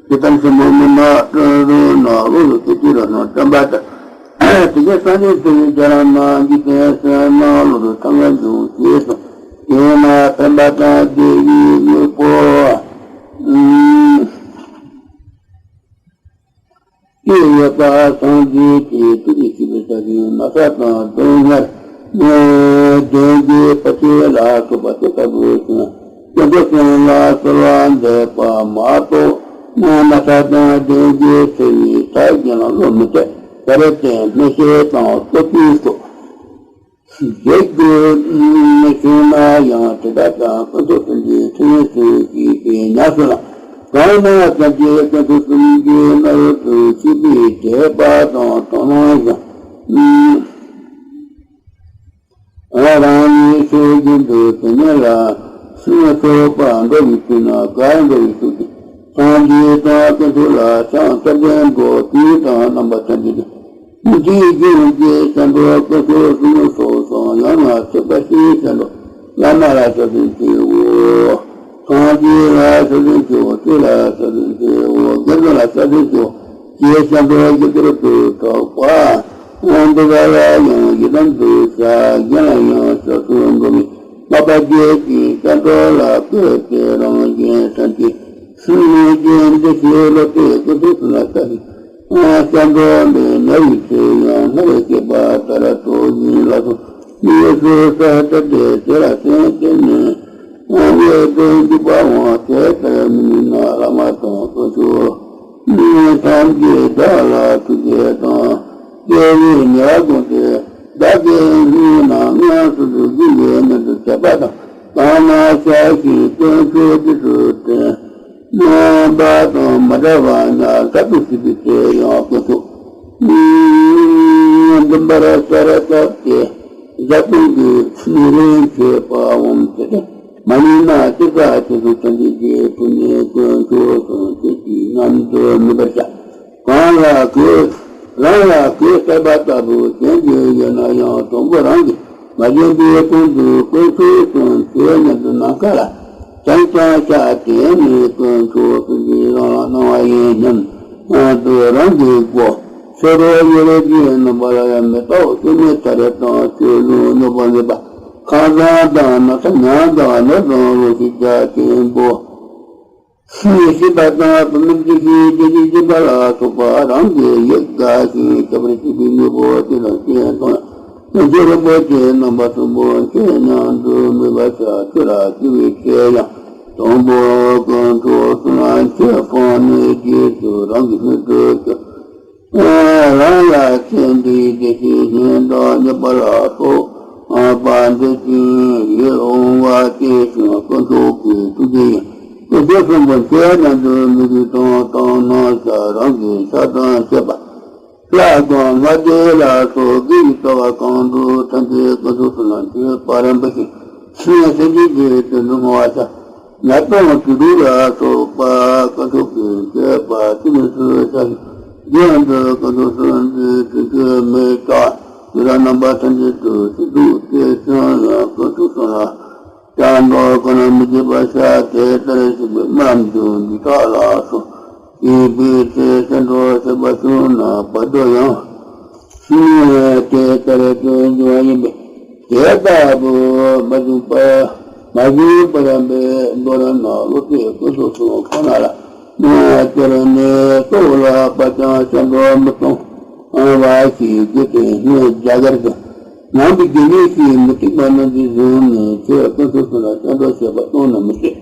ཇི་ལྟར་སེམས་མོ་མི་མ་སྤྲོ་རུ་ན་བློ་ལ་སྐད་ཅིག་ར་ན་དྲན་པ་ལྟར། དེ་བཞིན་སངས་རྒྱས་ཐུགས་ཀྱི་བྱ་ར་ན་འཇིག་རྟེན་སེམས་ནང་བློ་ལ་ཐང་ག་འབྱུང་ཞེས་སོ། དེས་ན་ཕན་པ་དང་བདེ་བའི་དངོས་པོ། ཅེས་ཡོད་པ་སངས་རྒྱས་ཀྱི་ཐུགས་ཀྱི་ཞུས་པའི་ས་ཞིང་ན་ཚ་དང་སྡུག་བསྔལ། གདོན་བགེགས་བར་ཆད་ལ་སོགས་པ་དེ་ལྟ་བུ་ཞིང་། སྐྱབས་འགྲོ་གསུམ་ལ་གསོལ་བ་འདེབས་པ་མ་གཏོགས། ན་ཚ་དང་གདོན་བགེགས་འཚེ་བའི་ཐབས་གཞན་ལ་བློ་མི་གཏད་པར་བརྟེན་སྨྲེ་ཤོད་དང་བསྟོད་ཅིག་སོགས། བྱེད་དགོས་བྱུང་ན་ཡང་དེ་དག་ཀྱང་དཀོན་མཆོག་གསུམ་གྱི་ཕྲིན་ལས་སུ་སྐྱེས་པའི་ཉམས་སུ་བླང་། གང་ན་ཙམ་གྱི་དཀོན་མཆོག་གསུམ་གྱི་རྣམ་རོལ་དུ་གཤེགས་པའི་དད་པ་དང་དོ་སྣང་ཞིང་། རང་ཉིད་ཆོས་བཞིན་དུ་དེ་ཉིད་ལ་སོགས་པ་འགྲོ་བའི་དུས་ན་གར་འགྲོ་བའི་ཚུལ་གྱིས། སངས་རྒྱས་དང་དཀོན་མཆོག་ལ་ཕྱག་འཚལ་བརྟེན་དགོས་དུས་དང་རྣམ་པ་ཐམས་ཅད་དུ། མི་མཇེད་གཞུང་གི་སྐྱབས་འགྲོ་དཀོན་མཆོག་གསུམ་སོགས་སམ། ཡང་ན་ཐེག་པ་སྤྱིའི་སྐྱབས་འགྲོ་བླ་མ་ལ་ཕྱག་འཚལ་ཆེའོ། སངས་རྒྱས་ལ་ཕྱག་འཚལ་ཆེའོ། ཆོས་ལ་ཕྱག་འཚལ་ཆེའོ། དགེ་འདུན་ལ་ཕྱག་འཚལ་ཆེའོ། ཞེས་སྐྱབས་འགྲོ་བཞི་ཚུལ་དུ་གྲགས་པ། འདི་དག་ལ་ཡང་ཡི་དམ་དུ་བྱ། གཞན་ལ་ཡང་སྐྱབས་སུ་འགྲོ་བའི་མ་པ་བརྒྱད་ཀྱི་སྐྱབས་འགྲོ་ལ་བཀོད་དེ་རང་གཞན་ཐམས་ཅད་སངས་རྒྱས་འདི་ཞེས་བློ་གཏད་དཀོན་མཆོག་གསུམ་ལ་བལྟ་ཞིང་། སྐྱབས་འགྲོ་འདི་ཉེ་བའི་ཚེ་ཡང་སྔར་བཤད་པ་ལྟར་གྲོགས་བཞིན་ལ་སོགས་ཉེ་སུ་ས་ལྟ་སྟེ་དེ་ལ་བརྟེན་ཏེ་ནི། ངེས་དོན་འཇུག་པའང་དེ་ལྟར་མི་ནུས་ན། བླ་མ་དང་དཀོན་མཆོག་ཐམས་ཅད་བདག་ལ་ཐུགས་རྗེ་དང་། སྐྱེ་བོའི་ཉེ་བར་དགོངས་ཏེ། བདག་གི་སྙིང་ནང་མངོན་སུམ་དུ་བརྒྱུད་པའི་གནས་སུ་བྱེད་པ་དང་། གང་ན་ཤར་ཞིང་དཀོན་མཆོག་རྗེས་སུ་དྲན། རྣམ་པ་དང་མ་བྲལ་བར་མངའ། ཟབ་ཏུ་གཟིགས་པའི་ཚེ་ཡང་དཀོན་མཆོག་འདུན་པར་ཤར་བསྐྱབས་ཏེ། བཟའ་བཏུང་གི་ནི་རིན་ཆེ་བ་འོང་སྟེ། མ་ནིང་ན་ཅི་ཟ་ཆོས་སུ་ཐམས་ཅད་ཀྱི་ཕུ་ནས་དཀོན་མཆོག་གསུམ་ཁྱེད་ཀྱིས་མཉམ་དུ་མོས་པར་བྱ། གང་ལ་གོས། རང་ལ་གོས་གསར་པ་ལྟ་བུ་གཞན་གྱི་ཡོད་ན་ཡང་། དང་པོ་རང་གིས་མ་བྱིན་པའི་གོང་དུ་དཀོན་མཆོག་གསུམ་ཁྱེད་མཉམ་དུ་ནམ་མཁའ་ལ་བྱང་ཆུབ་ཤར། དེ་ནས་དཀོན་མཆོག་གསུམ་གྱིས་རང་ལ་གནང་བ་ཡིན་སྙམ་དུ། རང་གི་སྒོ་ཕྱི་རོལ་ཡུལ་གྱི་རྣམ་པ་ལ་ཡང་མེ་ཏོག་སོར་མོས་མཐའ་རེ་དང་། ཆུ་ཀླུང་རྙོག་པ་མེད་པ་ཁང་བཟང་དང་། ནགས་ཚལ་ཉམས་དང་། ནོར་དང་ལོངས་སྤྱོད་རྒྱ་ཆེན་པོ། ཤིང་སྲིད་པ་དང་བུད་མེད་ཀྱི་ཤིང་། སྐྱེ་མཆེད་འཇིག་པ་ལ་སོགས་པ། རང་གི་ཡིད་དགའ་ཞིང་ཁྱབ་པར་བྱེད་པའི་དངོས་པོ་དེ་དག་ཀྱང་མཐོང་ཡང་། དཀོན་མཆོག་རིན་པོ་ཆེ་རྣམ་པ་གསུམ་པོ་ཁྱེད་མཉམ་དུ་མོས་པར་བྱ། ཁྱོད་ལ་སྐྱེ་བའི་ཚེ་ཡང་དང་པོ་དཀོན་མཆོག་གསུམ་ལ་ཁྱེད་ཕངས་ནས་རྗེས་སུ་རང་གི་སྣོད་དུ་སྐྱོལ། རང་ལ་ཚེ་འདིའི་བདེ་གཤེགས་གཞན་དང་མཉམ་པ་ལ་སོགས་པ་འདོད་ཅིང་ཡིད་འོང་བ་སྟེ། དཀོན་མཆོག་གི་ཐུགས་རྗེ་ཡིས། དཀོན་མཆོག་གསུམ་པོ་ཁྱེད་མཉམ་དུ་མོས་གུས་དང་དག་སྣང་བྱ། རང་གི་ཕྱག་དང་བཅས་པ་ལྷ་དང་ལྔ་སྡེ་ལ་སོགས་དགེ་བའི་རྩ་བ་གང་དག་ཐམས་ཅད་དཀོན་མཆོག་གསུམ་ལ་མཆོད་པ་རིན་པོ་ཆེ་སེམས་ཅན་གྱི་དོན་དུ་བསྔོ་བར་བྱ། ཉ་སྟོང་དུད་འགྲོ་ལ་སོགས་པ་དཀོན་མཆོག་གི་མཆོད་པ་ཅི་ནུས་སུ་བྱ་ཞིང་། རྒྱུན་དུ་དཀོན་མཆོག་གསུམ་གྱི་དྲིན་གྱི་མེ་ཏོག་ཡུལ་རྣམ་པ་ཐམས་ཅད་དུ་ཞིག་འདུག་སྟེ། ཁྱོད་ཡང་དཀོན་མཆོག་གསུམ་ལ་སྐྱབས་འགྲོ་ཁོ་ན་མི་བྱེད་པར་བྱ། དེ་ལྟར་བྱས་པས་སྨྲ་བརྗོད་འདི་དག་ལ་སོགས་པའི་ཚེ་སྐྱབས་འགྲོ་བྱེད་པ་བྱུང་ན། བར་དོ་ཡང་དེ་ལྟར་དུ་འབྱུང་བ་ཡིན་པས། དེ་ལྟ་བུ་མ་བྱུང་བར་མ་བྱུང་བར་བྱམས་པའི་མདོར་ན་བློ་གྲོས་དཀོན་མཆོག་གསུམ་ཁོ་ན་ལ་སྐྱབས་ནས་གཙོ་བོ་ལ་བར་ཀྱང་སྐྱབས་འགྲོ་མི་གཏོང་བ་ཞིག་དགོས་ཏེ། སྔོན་རྒྱ་གར་དུ་ནང་པའི་དགེ་བསྙེན་ཞིག་མུ་སྟེགས་པ་རྣམས་ཀྱིས་བཟུང་ནས་ཁྱེད་དཀོན་མཆོག་གསུམ་ལ་སྐྱབས་འགྲོ་བྱེད་པ་གཏོང་ན་མི་སྲིད།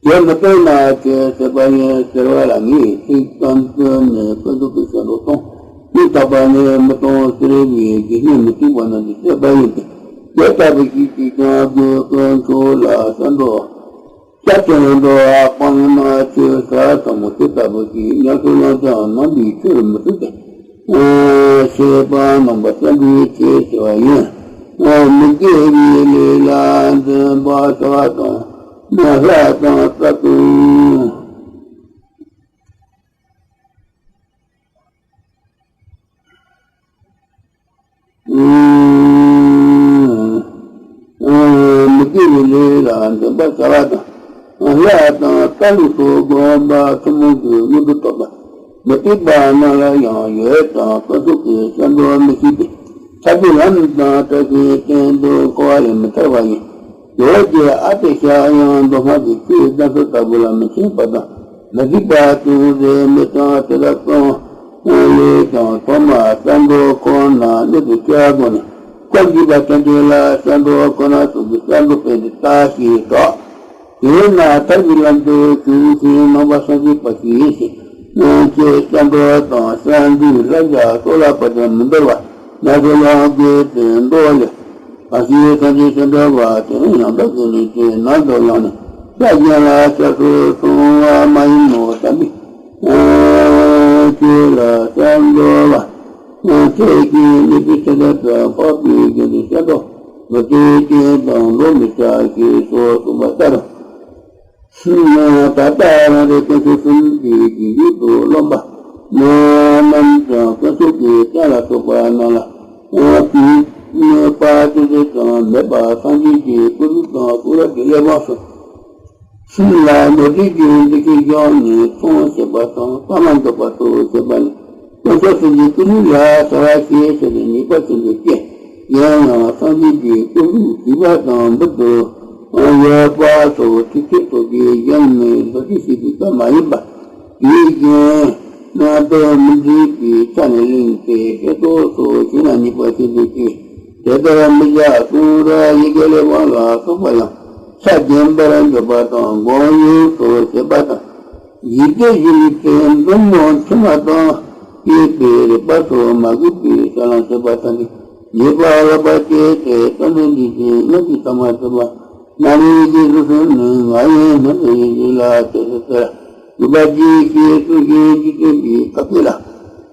དེ་མི་གཏོང་ན་ཁྱེད་སྲེད་པ་ཡིན་ཟེར་བ་ལ། ངས་ཚིག་ཙམ་བརྗོད་ནས་དཀོན་མཆོག་གི་སྐྱབས་འགྲོ་གཏོང་། སྙིང་ཐག་པ་ནས་མི་གཏོང་ཟེར་བའི་དགེ་བསྙེན་མུ་སྟེགས་པ་རྣམས་ཀྱིས་སྲེད་པ་ཡིན་ཏེ། དེ་ལྟ་བུ་ཞིག་གིས་ཀྱང་དཀོན་མཆོག་ལ་སྐྱབས་འགྲོ། སྐྱབས་སུ་འགྲོ་བ་སྤངས་ན་ཆོས་ཟབ་ཟབ་མོ་དེ་ལྟ་བུ་ཞིག་ཉམས་སུ་བླངས་ཀྱང་ནང་པའི་ཆོས་མི་ཚུགས་ཏེ། ཤེས་པ་རྣམ་པ་གསལ་འགྲོའི་ཚེ་ཟེར་བ་ཡིན། མི་དགེ་བའི་ལས་ལ་འཛེམ་པ་བྱ་བ་དང་། ལྷ་དང་རྩ་ལྟུང་། མི་དགེ་བའི་ལས་ལ་འཛེམ་པ་བྱ་བ་དང་། ལྷ་དང་རྩ་ལུགས་སུ་བསྒོམ་པ་ཐུན་མོང་གི་དངོས་གྲུབ་ཐོབ་པ། མུ་སྟེགས་པ་རྣམས་ལ་ཡང་ཡོད་ཀྱང་དཀོན་མཆོག་གི་སྐྱབས་འགྲོ་མི་བྱེད་པས། ཐར་པའི་ལམ་དང་བྲལ་ཞིང་གཏན་དུ་འཁོར་བ་ལས་མི་ཐར་བ་ཡིན། ཇོ་བོ་རྗེ་ཨ་ཏི་ཤ་ཡང་མདོ་སྔགས་ཀྱི་ཆོས་རྒྱ་མཚོ་ལྟ་བུ་ལ་མི་ཆེན་པ་དང་མི་གཟིགས་པ་ཅུང་ཟད་མེད་ཀྱང་དེ་དག་ཀུན་ལས་ཀྱང་ཐོག་མར་སྐྱབས་འགྲོ་ཁོ་ན་གནད་དུ་བྱ་དགོས་ནས། སྐབས་འདི་པ་ཐམས་ཅད་ལ་སྐྱབས་འགྲོ་ཁོ་ན་གསུངས་པའི་སྐྱབས་འགྲོ་དཔེ་འདི་ལྟ་ཞེས་སོ། དེས་ན་ཐར་པའི་ལམ་དུ་ཞུགས་ཤིང་ནང་པ་སངས་རྒྱས་པ་ཞིག་ཡིན་ཞིང་། སྔོན་ཆད་སྐྱབས་འགྲོ་དང་སྐྱབས་འགྲོའི་བསླབ་བྱ་སོགས་ལ་བར་དུ་མི་འདོར་བར་ཉམས་སུ་བླང་དགོས་པའི་མདོ་ལས། གང་ཞིག་སངས་རྒྱས་ཤིང་འདུལ་བ་དེ་ཡང་དག་གི་ནི་དེ་ནང་དུ་ཡང་ནི་ས་གཞན་ལ་སྐྱབས་སུ་སོང་བ་མ་ཡིན་ནོ། དམ་པའི་ཆོས་ལ་སྐྱབས་འགྲོ་བ། ཚེ་གཅིག་གནས་པའི་ཚེ་དང་འཕགས་པའི་དགེ་འདུན་སྐྱབས་འགྲོ་མི་སྲིད་ཅིང་དང་འགྲོ་མི་བྱ་ཞེས་སོགས་གསུངས་པ་ལྟར། ད་ལྟ་རང་རེ་དཀོན་མཆོག་གསུམ་གྱི་རྗེས་འཇུག་ཏུ་རློམ་པ་རྣམས་ཀྱང་དཀོན་མཆོག་གི་སྐྱབས་ལ་སོགས་པ་རྣམས་ལ་གུས་པ་ཅི་འདྲ་ཙམ་མེད་པར་སངས་རྒྱས་ཀྱི་སྐུ་གཟུགས་དང་སྐུ་རབ་ཀྱི་གླེགས་བམ་སོགས་གསུམ་ལ་ནོར་འཁྲུལ་གྱི་འདུ་ཤེས་བཞག་ནས་ཚོང་བྱེད་པ་དང་པ་མ་འདོགས་པ་སོགས་བྱེད་པ་ནི། དཀོན་མཆོག་གསུམ་གྱི་སྐུ་གཟུགས་ལ་བྱ་བ་ཞེས་བྱ་བའི་ཉེས་པ་ཆེན་པོ་སྐྱེ། ཡང་ཡང་སངས་རྒྱས་ཀྱི་སྐུ་གཟུགས་བྱིས་པ་དང་འབུར་དུ་ཡོད་པ་སོགས་ཐིག་ཚད་སོགས་ཀྱིས་གཞན་ནི་བཟོ་བཅོས་བྱེད་པའི་སྐབས་མ་ཡིན་པ། དེའི་རྐྱེན་རྣམ་རྟོག་མི་འཛིན་པའི་ཆ་ནས་གླེང་སྟེ་ཤེས་རྟོགས་སོགས་བྱས་ན་ཉེས་པ་ཆེན་པོ་སྐྱེ། དེ་ལྟར་མི་བྱ་གསུང་རབ་ཡི་གེ་གླེགས་བམ་ལ་སོགས་པ་ཡང་ཆ་རྒྱན་པར་འཇོག་པ་དང་སྒོམ་ཡུལ་སོགས་བྱེད་པ་དང་། ཡིད་བདེ་ཞིང་ཚེ་འདུན་མོ་མཆི་མ་དང་བཅས་པའི་རེག་པ་སོགས་མ་གུས་པའི་ ལ་སོགས་པ་ཐམས་ཅད་ཡིད་པ་ལ་བ་སྐྱེས་ཏེ། བསམ་དོན་འདི་ཞེས་སྙམ་དུ་ཐ་མ་ཐོས་པ། ནམ་ཡིན་ཞེས་སུ་གསུངས་ནས། ང་ཡི་སྨོན་པའི་ཡིད་ལ་ཆེས་སུ་གསལ། སྒྲུབ་པ་གྱིས་ཞེས་གསུངས་ཤིང་འཇིག་རྟེན་པའི་ཁ་སྐད་ལ།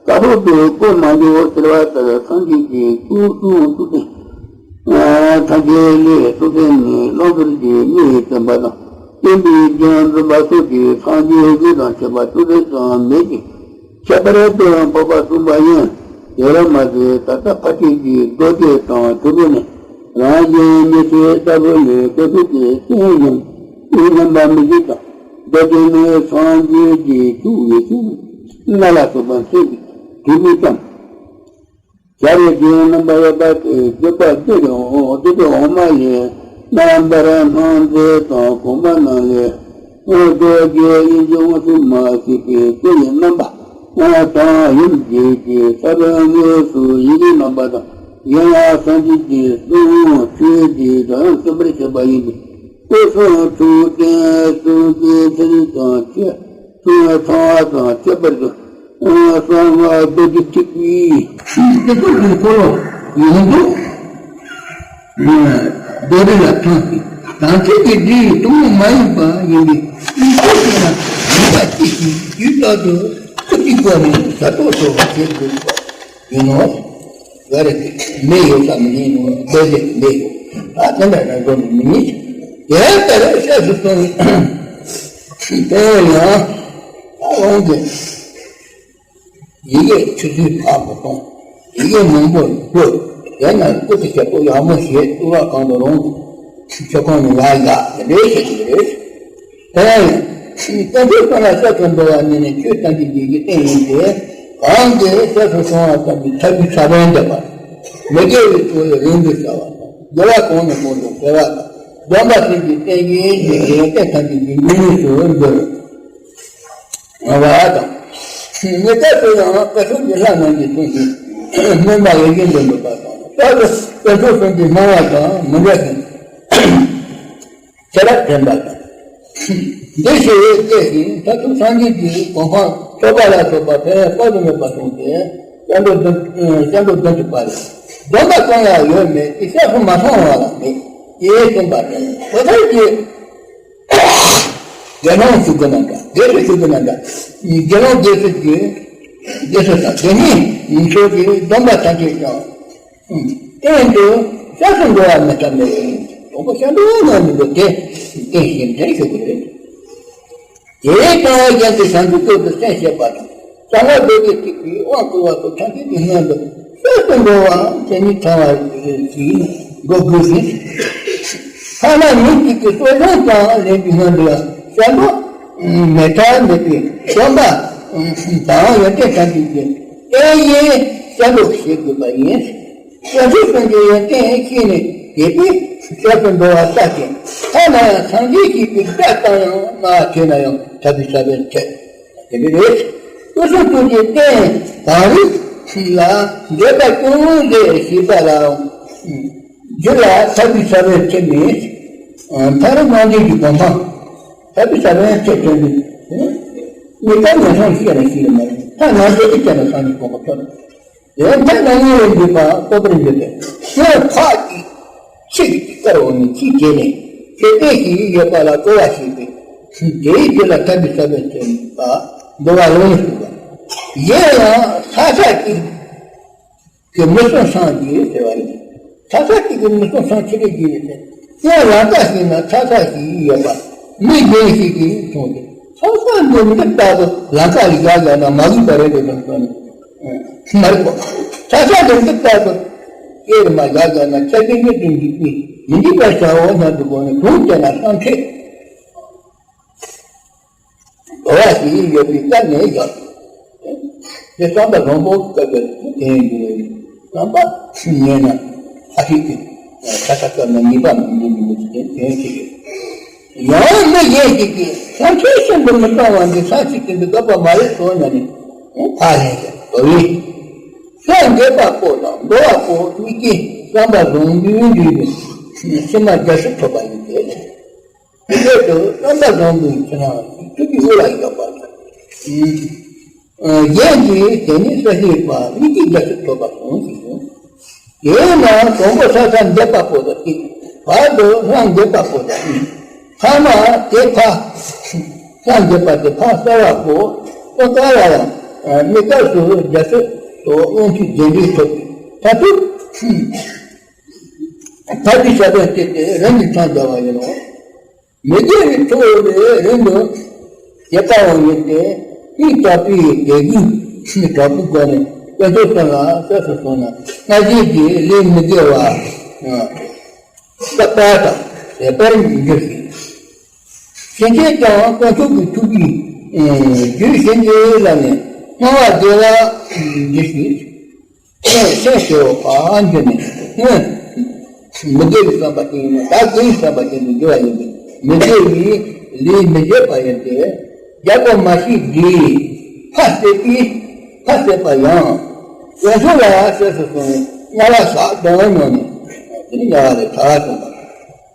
བཀའ་སྲོལ་དུ་བཀོད་མ་འགྱུར་ཟེར་བ་ལྟར། སངས་རྒྱས་ཀྱི་སྐུ་གསུང་ཐུགས་རྟེན་ཐམས་ཅད་ལས་ཐུགས་སྲས་ནས་བླང་དོར་གྱི་གནས་བསྟན་པ་དང་། བསྟན་པའི་རྒྱན་འཛིན་པ་སོགས་ཀྱི་སངས་རྒྱས་དགུ་དང་ཁྱད་པར་ཐུགས་རྟེན་ཙམ་མེད་ཅིང་། ཁྱད་པར་དུ་འཕགས་པ་གསུམ་པ་ཡང་དེ་རུ་མ་ཟད། ད་ལྟ་ཕལ་ཆེར་གྱི་མདོ་སྡེ་དང་ཆོས་འབྱུང་ནས། རང་གཞན་མི་ཕྱེད་ལྟ་བུ་ལས། བཀའ་སྲོལ་གྱི་རྟེན་ཉམས་ཉམས་པ་མི་བྱེད་ཀྱང་། མདོ་སྡེ་ནས་སངས་རྒྱས་ཀྱི་ཐུགས་ཡེ་ཤེས་སྣང་ལ་སོགས་པ་མཚོན་གྱི་དྲིལ་བུ་ཙམ། བྱ་རེ་ཅན་རྣམ་པར་གཡོ་བ་སྟེ། བརྗོད་པ་བདེ་རུ་བདེ་བའི་འོག་མ་ལས། རྣམ་པར་སྣང་མཛད་དང་གོང་མ་རྣམས་ལས། རྡོ་རྗེ་དབྱིངས་ཀྱི་དབང་ཕྱུག་མ་ཞེས་པའི་སྐུ་ཡི་རྣམ་པ་དང་ཡུམ་རྒྱས་ཀྱི་ས་བོན་དངོས་སུ་ཡི་གེ་རྣམ་པ་དང་། གཞན་ཡང་སངས་རྒྱས་ཀྱི་གསུང་ཆོས་ཀྱི་སྒྲ་དབྱངས་གསན་པར་བྱེད་པ་ཡིན་པས། སྐུ་གསུང་ཐུགས་རྟེན་གསུང་གི་ཚེ་རིང་དང་བཅས། གསུང་ཚངས་པ་དང་བཅས་པར་གསང་སྔགས་རྡོ་རྗེ་ཐེག་པའི་སྤྱི་གཙུག་གི་འཁོར་ལོ་ཡོངས་རྫོགས་རྡོ་རྗེ་ལ་ཐིམ་ཞིང་དམ་ཚིག་གི་སྒྲིབ་པའི་གཏུམ་མོ་མ་ཡིན་པ་ཡིན་པས། སྙིང་པོ་ཞེ་ན་ཡིན་པ་ཅི་ཞིག་དུས་རྟག་ཏུ་ཐུགས་ཀྱི་སྒོ་ནས་ཟ་འཕྲོག་སོགས་བྱེད་དགོས་པ་ཡིན་ནོ། ག་རེ་མེ་ཡོད་ས་མི་ཉན་ནོ། རྡོ་རྗེ་མེ་ཡོད། ཨ་དེ་འདྲ་ན་འགྲོ་མི་མི་ཉན། དེ་ལྟར་ཤེས་སུ་གསུངས་པས་ཡང་། ད་འོང་གི་ཡི་གེ་ཆུ་ཚོད་ཕར་མ་གཏོང་། ཡི་གེ་མང་པོ་བཀོད། དེ་ན་སྐུ་ཚེ་ཞབས་པོ་ཡག་མོ་བྱས། གཙུག་ལག་ཁང་དུ་རོང་ཆུ་ཁོང་ནས་ཡར་བཞག་དེ་འདྲའི་བྱེད་ཀྱི་རེད། དེ་ཡང་བསྟན་འགྲོའི་དོན་ལ་སྐྱབས་སུ་འགྲོ་བ་ནི་ནི་ཆོས་ཐམས་ཅད་ཀྱི་རྟེན་ཡིན་ཏེ། གང་གིས་སྐྱབས་སུ་སོང་བ་ཙམ་གྱིས་ཐར་པའི་ས་བོན་འདེབས་པ། མི་དགེ་བའི་ཚོགས་ལས་རིམ་གྱིས་བསལ་བ་དང་། དགེ་བ་གོང་ནས་གོང་དུ་འཕེལ་བ་དང་། སྡོམ་པ་སེམས་ཀྱི་རྟེན་གྱི་རྟེན་ཐམས་ཅད་ཀྱི་འབྱུང་གནས་སུ་འགྱུར། ང་བ་དང་། ཉེ་སྐབས་སུ་ཡང་བཀའ་ཤོག་གི་ལྷ་རྣམས་ཀྱིས་གསུངས་ཤིང་སྨོན་པ་ཡོན་ཏན་དུ་འདོད་པ་དང་། རྟག་ཏུ་དཀོན་མཆོག་གསུམ་གྱི་སྣང་བ་དང་མི་འབྲལ་ཞིང་ཆེ་རབ་དྲན་པ་དང་། འདི་ཞེས་བཤད་ཅིང་མཐར་ཐུག་སངས་རྒྱས་ཀྱི་གོ་འཕང་ཐོབ་པ་ལ་སོགས་པ་ཕན་ཡོན་དཔག་ཏུ་མེད་པ་གསུངས་ཏེ། སྐྱབས་འགྲོ་བདུན་སྐྱབས་འགྲོ་བདུན་གྱི་བར་ལ། སྡོམ་པ་གང་ཡང་ཡོད་མེད་ཀྱི་སྐྱབས་སུ་མ་སོང་བ་ལ་མེད་ཅེས་གསུངས་པ་དང་། འོ་ཐབས་ཀྱི་དགེ་སློང་ཞུ་དགོས་ན་འདྲ། དགེ་ཚུལ་ཞུ་དགོས་ན་འདྲ། དགེ་སློང་དགེ་ཚུལ་གྱི་དགེ་ཚུལ་དང་དེ་ཉིད་ཆོས་ཀྱི་སྡོམ་པ་ཐམས་ཅད་ཀྱང་རྟེན་དུ་སྐྱབས་སུ་འགྲོ་བ་མི་ཐབས་མེད། དང་པོ་སྐྱབས་འགྲོ་ངོ་མི་འགྲོ་དེ་རྟེན་གཞི་འདྲེན་ཞུ་དགོས་རེད། དེའི་གཙང་བའི་རྒྱན་དུ་བྱང་ཆུབ་ཏུ་གསལ་བཤད་པ་དང་། གསང་སྔགས་རྡོ་རྗེ་ཐེག་པའི་དབང་བསྐུར་བ་སོགས་ཐམས་ཅད་ཀྱི་སྔོན་དུ་སྐྱབས་སུ་འགྲོ་བ་དེ་ཉིད་ཚང་བ་ཞིག་འགྲོ་དགོས་ཤིང་། ཐ་ན་མི་གཅིག་གི་གསོ་སྦྱོང་ཀྱང་ལེན་པའི་སྔོན་དུ་ཡང་སྐྱབས་འགྲོ་མེད་ཐབས་མེད་པས། སྡོམ་པ་དང་ཡོན་ཏན་ཐམས་ཅད་ཀྱི་རྟེན་གཞིར་སྐྱབས་འགྲོ་བྱེད་དགོས་པ་ཡིན། སྐྱབས་འགྲོ་གསུམ་གྱི་ཡོན་ཏན་ཤེས་ནས་དེ་པས་སྐྱབས་སུ་འགྲོ་བ་ལྟ་ཞིང་། ཐ་ན་ཡང་སངས་རྒྱས་ཞེས་པའི་སྒྲ་ཙམ་ཡང་སྨྲ་བ་ཐོས་ན་ཡང་ཐར་པའི་ས་བོན་ཐོབ། དེ་འདྲ་རེད། སྐུ་གསུང་ཐུགས་ཀྱི་རྟེན་དང་རིགས་ལ་འདོད་པ་ཅུང་ཟད་ཞིག་པ་ལའང་། རྒྱུད་ལ་ཐར་པའི་ས་བོན་ཐོབ་ནས། མཐར་སངས་རྒྱས་ཀྱི་གོ་འཕང་ཐར་པའི་ས་བོན་ཐོབ་ཐོབ་ནས། མི་ལྟར་ངན་སོང་སྐྱེ་ན་སྐྱེ་ནི་མ་ཡིན། ཐ་ན་དེ་སྐྱེ་ན་སངས་རྒྱས་གོ་འཕང་ཐོབ། དེ་ལྟར་ན་ཉེ་བའི་འདོད་པ་སྟོབས་པར་འགྱུར་ཏེ། ཤེས་འཕགས་ཀྱི་ཆོས་ཀྱི་དཀར་འོག་ནས་ཆེས་གལ་ནས་ཆོས་དཔེ་ཞིག་ཡོད་པ་ལ་གོ་བ་ཞིག་སྟེ། དེའི་རྒྱུད་ལ་ཐར་པའི་ས་བོན་ཐོབ་པ་འདོད་པ་ལོངས་སུ་སྤྱོད་པ། གཞན་ཡང་ས་ཆ་གཅིག་གི་མི་གསུམ་སངས་རྒྱས་ཟེར་བ་ཡིན། ས་ཆ་གཅིག་གི་མི་གསུམ་སངས་ཆི་རེ་རྒྱས་ཟེར། སྔོན་ལམ་ཀ་ཞིག་ན་ས་ཆ་ཞིག་ཡོད་པ་མི་གཞན་ཞིག་གིས་མཐོང་སྟེ། ས་ཆ་འདི་འདི་ལྟ་བུ་ལམ་ཀ་ལ་བཞག་བཞག་ན་མ་གིས་པ་རེད་འདུག་དང་སོང་ནས། མ་རེད་པ། ས་ཆ་འདི་འདི་ལྟ་བུ་སྐྱེ་རུ་མ་བཞག་བཞག་ན་ཆ་རྐྱེན་གཉིས་དུ་འཇུག་པས་མི་འཇིག་པར་བྱའོ་སྙམ་དུ་དགོངས་ནས་གྲོང་ཁྱེར་ན་སངས་ཁྲིད། འགྲོ་བ་ཞིག་ཡོད་པའི་སྐབས་ནས་བཞག་དེ་བསམ་པ་བཟང་པོ་སྐབས་དེ་ཡིན་དུས་བསམ་པ་ངན་ན་ཨ་ཧྲིག་གི་ས་ཆ་སྐབས་ན་ཉེས་པ་མི་འདུག་མི་འདུག་དེ་དོན་ཞིག་ཡོད། ཡང་མི་གཞན་ཞིག་གིས་ས་མཐོའི་ཤིན་ཏུ་མི་གཙང་བ་འདི་ས་ཆེ་ཆེན་པོའི་བཀབ་པ་མ་རེད་དོ་སྙམ་ནས་ཕར་ལེན་ཞིང་དོར་བས། ས་འགྱེད་པ་པོ་དང་འགྲོ་བ་པོ་གཉིས་ཀྱིས་བསམ་པ་བཟང་པོའི་འདུས་པའི་ཕྱི་མ་རྒྱ་ཆེར་ཐོབ་པ་ཡིན་ཏེ། དེ་སྐད་དུ་རྣམ་པ་བཟང་པོའི་ཕྱི་ནང་ཐུགས་ཀྱི་དབུ་ལ་བཞག་པ་དང་། གཞན་གྱིས་དེ་ཉིད་ས་ཤེས་པ་མིག་གིས་རྒྱ་ཆེར་ཐོབ་པ་གསུངས་ཤིང་ དེས་ན་དང་པོ་ས་ཐ་འདས་པ་པོ་དང་གཅིག་བར་དུ་ལྷ་འདས་པ་པོ་དང་གཉིས། ཐ་མ་དེ་ཕ། ལྷ་འདས་པ་དེ་ཕ་གསལ་བ་པོ། ཏོ་ཀ་ལ་ཡང་མི་སྐབས་སུ་རྒྱ་སེ་དོ་དབང་ཕྱུག་རྒྱན་འདྲེས་ཐོབ་པའི་མཐར་ཐུག་ཐ་དད་ཞབས་པད་བསྐྱེད་དེ་རིམ་གྱིས་ཐང་རྒྱ་བ་ཡིན་ནོ། མི་དགེ་བའི་ཚོགས་ལས་རིང་དུ་བྱེད་པའང་ཡིན་ཏེ། དེའི་དྲག་པོའི་དགེ་སྡིག་ནི་དྲག་པོའི་སྒོ་ནས་དཀོན་མཆོག་གསུམ་ལ་གསོད་དུ་སོང་ན། སྔར་བཞིན་གྱི་ལས་མི་དགེ་བ་བསགས་པ་དང་ཟད་པར་འགྱུར་ཞིང་། སེམས་ཅན་ཀྱང་དཀོན་མཆོག་གི་ཐུགས་ཀྱི་རྒྱུད་བྱིན་གྱིས་བརླབས་ནས་སྣང་བ་བདེ་བ་འགྱུར་ཞིང་། སེམས་སེམས་ཞེས་པ་འགྱུར་ནས་སྔོན་མི་དགེ་བའི་བསམ་པ་ཅན་ཡིན་ན་ད་དགེ་བའི་བསམ་པ་ཅན་དུ་འགྱུར་བ་ཡིན་པས། མི་དགེ་བའི་ལས་མི་བྱེད་པ་ཡིན་ཏེ། རྒྱལ་པོ་མ་ཤི་དགྲའི་ཕ་བསད་པའི་ཕ་བསད་པ་ཡང་དཀོན་མཆོག་ལ་གསོད་དུ་སོང་བའི་དམྱལ་བ་བསགས་གདོང་མྱོང་ནས་དེ་ནི་དམྱལ་བ་ལས་ཐར་བར་གསུངས་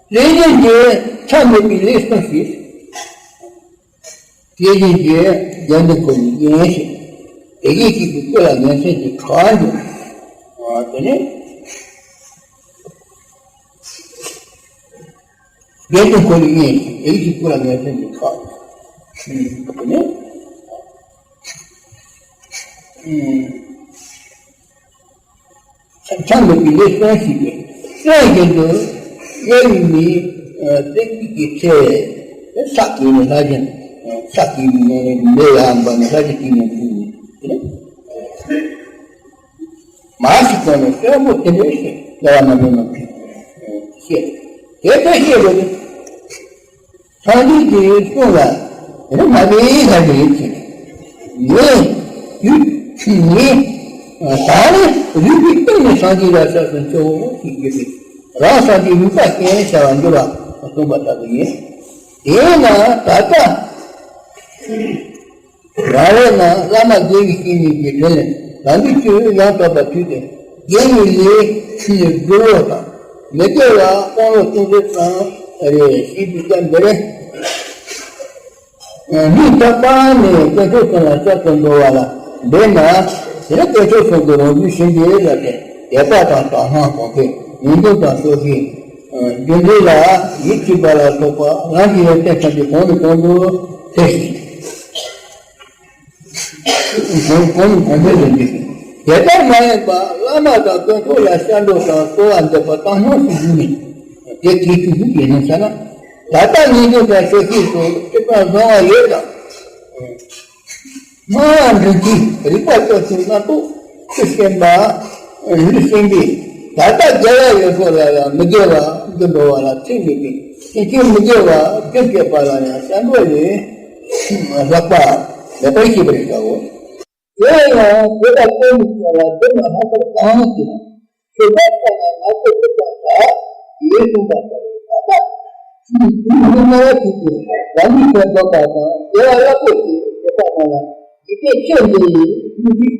པ། ལས་གཞན་གྱི་མཚམས་མེད་པའི་ལས་གསུམ་ཞིག་དེ་བཞིན་གྱི་དགེ་འདུན་ཁོ་ནས་ཡིན་ཞིང་། དེ་སྐད་ཅེས་པའི་སྐུ་ལ་ངན་སེམས་ཀྱི་ཁ་འཇུག་དེ་ནས་དགེ་འདུན་ཁོ་ནས་ཡིན་ཞིང་། དེ་སྐད་ཅེས་སྐུ་ལ་ངན་སེམས་ཀྱི་ཁ་འཇུག་དེ་ནས། མཚམས་མེད་པའི་ལས་གསུམ་ཞིག་གིས་གསོན་བཞིན་དུ་དམྱལ་བའི་མེས་བསྲེགས་པའི་ཚེ། ས་དེ་ནི་ལྷ་གཞན་ས་དེའི་ནང་ནས་མེ་ཡར་འབར་ནས་ལྷ་གཞན་དེའི་ནང་འཛུལ་ནས་མ་ཤི་གོང་ནས་གསོན་པོ་དེ་འདྲའི་ཞིག་དམྱལ་བ་མ་མེད་མ་ཕྱིན་ཤེས། དེ་ལྟར་ཤེས་པ་ནི། སངས་རྒྱས་ཀྱིས་གསུངས་ལ། དེ་ནི་མ་བྱས་ཁ་ཅིག་ཡིན་ཚེ། ངས་ཡུལ་ཕྱིན་ནས། ད་ནི་རིག་པའི་སྟེང་ནས་སངས་རྒྱས་ལ་སྐྱབས་སུ་མཆིའོ་ཞེས་བརྗོད་པས། རང་སངས་རྒྱས་ཡུལ་པ་ཅན་བྱ་བར་འགྱུར་བ་གསུངས་པ་ལྟ་བུ་ཡིན། དེས་ན་ད་ལྟ། རང་རེ་ན་བླ་མ་དགེ་བའི་བཤེས་གཉེན་གྱི་དྲིན་ལན་ལམ་འདི་ཆོས་ཡང་དག་པར་ཐོས་ཏེ། དགེ་བའི་ལས་ཕྱི་ནས་སྒྲུབ་པ་དང་། མི་དགེ་བ་དཔང་ལོ་གཏོང་ཚུལ་ཙམ་རེ་ཤེས་པའི་སྐབས་འདིར། མི་རྟག་པ་ནས་དཀོན་མཆོག་གསུམ་ལ་སྐྱབས་སུ་འགྲོ་བ་ལ་འབད་ན། དེ་དཀོན་མཆོག་གསུམ་གྱི་རང་བཞིན་ཤེས་འདོད་ལ་བརྟེན་དད་པ་དང་དག་སྣང་གོང་འཕེལ་ངེས་འབྱུང་དང་སོགས་ཀྱི་རྒྱུ་འབྲས་ལ་ཡིད་ཆེས་པ་ལ་སོགས་པ་རང་གི་ཡོན་ཏན་ཐམས་ཅད་གོང་ནས་གོང་དུ་འཕེལ་ཞིང་། གོང་གོང་གོང་འཕེལ་དུ་འགྲོ་ཞིང་། དེ་ལྟར་མ་ཡིན་པ་བླ་མ་དང་དཀོན་མཆོག་ལ་སྐྱབས་འགྲོ་དང་གསོལ་བ་འདེབས་པ་དང་སྣང་ཞིག་བྱུང་ནས། དེ་དེའི་དུས་སུ་ཡིན་ནམ་ཟེར་ན། ད་ལྟ་ངེས་འབྱུང་དང་ཤེས་བྱེད་སོགས་སྤྱིར་བཏང་གཟུང་བ་ཡོད་ཀྱང་། སྣང་བ་འདྲེན་བྱེད་རིག་པ་སྐྱོ་ཤས་རྣམ་རྟོག་ཆུ་སྐྱེས་པ། ལུས་སྐྱེས་པས་ད་ལྟ་དགེ་བ་ཡོད་ཚད་ལ་ཡང་མི་དགེ་བ་འདི་འགྲོ་བ་ལ་ཚད་མེད་པས། དེ་ཕྱིར་མི་དགེ་བ་རྒྱུན་བཅད་པ་ལ་ཡང་སྐྱབས་འགྲོ་ལས་ལྷག་པ་མེད་པར་ཤེས་པར་བྱའོ། དེ་ཡང་དགེ་བ་ཀུན་ནས་བྱ་བ་འདི་ནི་ལྷག་པར་གང་ཞིག་ཆོས་པ་ལྟར་ན་ང་ཚོ་སྲིད་པ་ཟག་ཡོད་གསུངས་པ་ལྟར་ད་ལྟ་ཡིད་ཀྱི་སྨོན་ལམ་ཞིག་གིས་རང་ཉིད་ཀྱི་འདོད་པ་དང་དགེ་བ་ཡག་པོ་ཞིག་བྱེད་པ་ན་ལ་འཇིག་རྟེན་ཆོས་འདི་ཡི་སྙིང་རྗེ་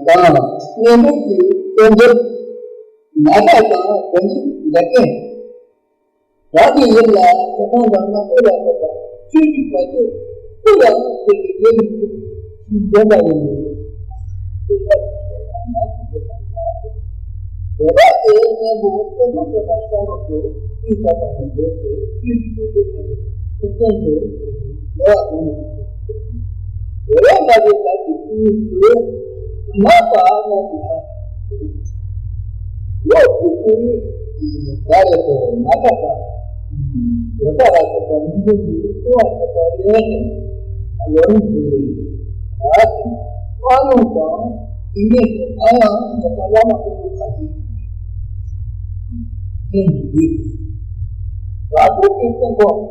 དང་གཉེན་སྒྲིག་གི་དོན་འདིར་མ་དག་དང་དོན་གཉིས་འགལ་རྐྱེན། རང་གི་ཡིད་ལ་ཆགས་སྡང་དང་རྣམ་རྟོག་ལ་སོགས་པ་ཆོས་ཀྱི་བྱ་སྤྱོད་ཀུན་ལ་ཐུག་པའི་ལས་ཀྱི་ཚུལ་གྱིས་འདོན་པ་ཡིན་ནོ། དེ་ལྟར་བྱས་ན་ནམ་ཞིག་དེ་དང་འདྲ་སྟེ། དེ་དག་གི་གཉེན་པོ་དཀོན་མཆོག་གསུམ་ལ་སྐྱབས་འགྲོ་དགོས་ཞེས་བྱ་བ་ནི་འདོད་དེ་ཆོས་ཀྱི་བྱ་སྤྱོད་ཀྱང་ཐུགས་བསྟན་དུ་འགྲོ་བ་གོང་ནས། དེ་བས་ན་རེ་ལ་ཅིག་ཀུན་ཏུ་མ་པ་ང་ཅིག་ཨ། ལོ་གཅིག་ཏུ་ཟླ་རེ་དོ་མ་ཐག་པ། ལོ་ཟླ་ར་ཐོག་པ་མི་འདུག་གི་ལྟུང་བ་ཐེབས་པ་ཡོད་ནས་ལོ་རིམ་དུ་ལས་ར་ཞིང་དཔའ་ལུང་དང་དེ་ཉིད་དུ་ཨ་ཡང་ཉེས་པ་བླ་མ་ཀུན་ཏུ་ཁ་ཅིག་ཐེན་དུ་འདུས། ར་སྒོ་ཀུན་བསྟན་པོ།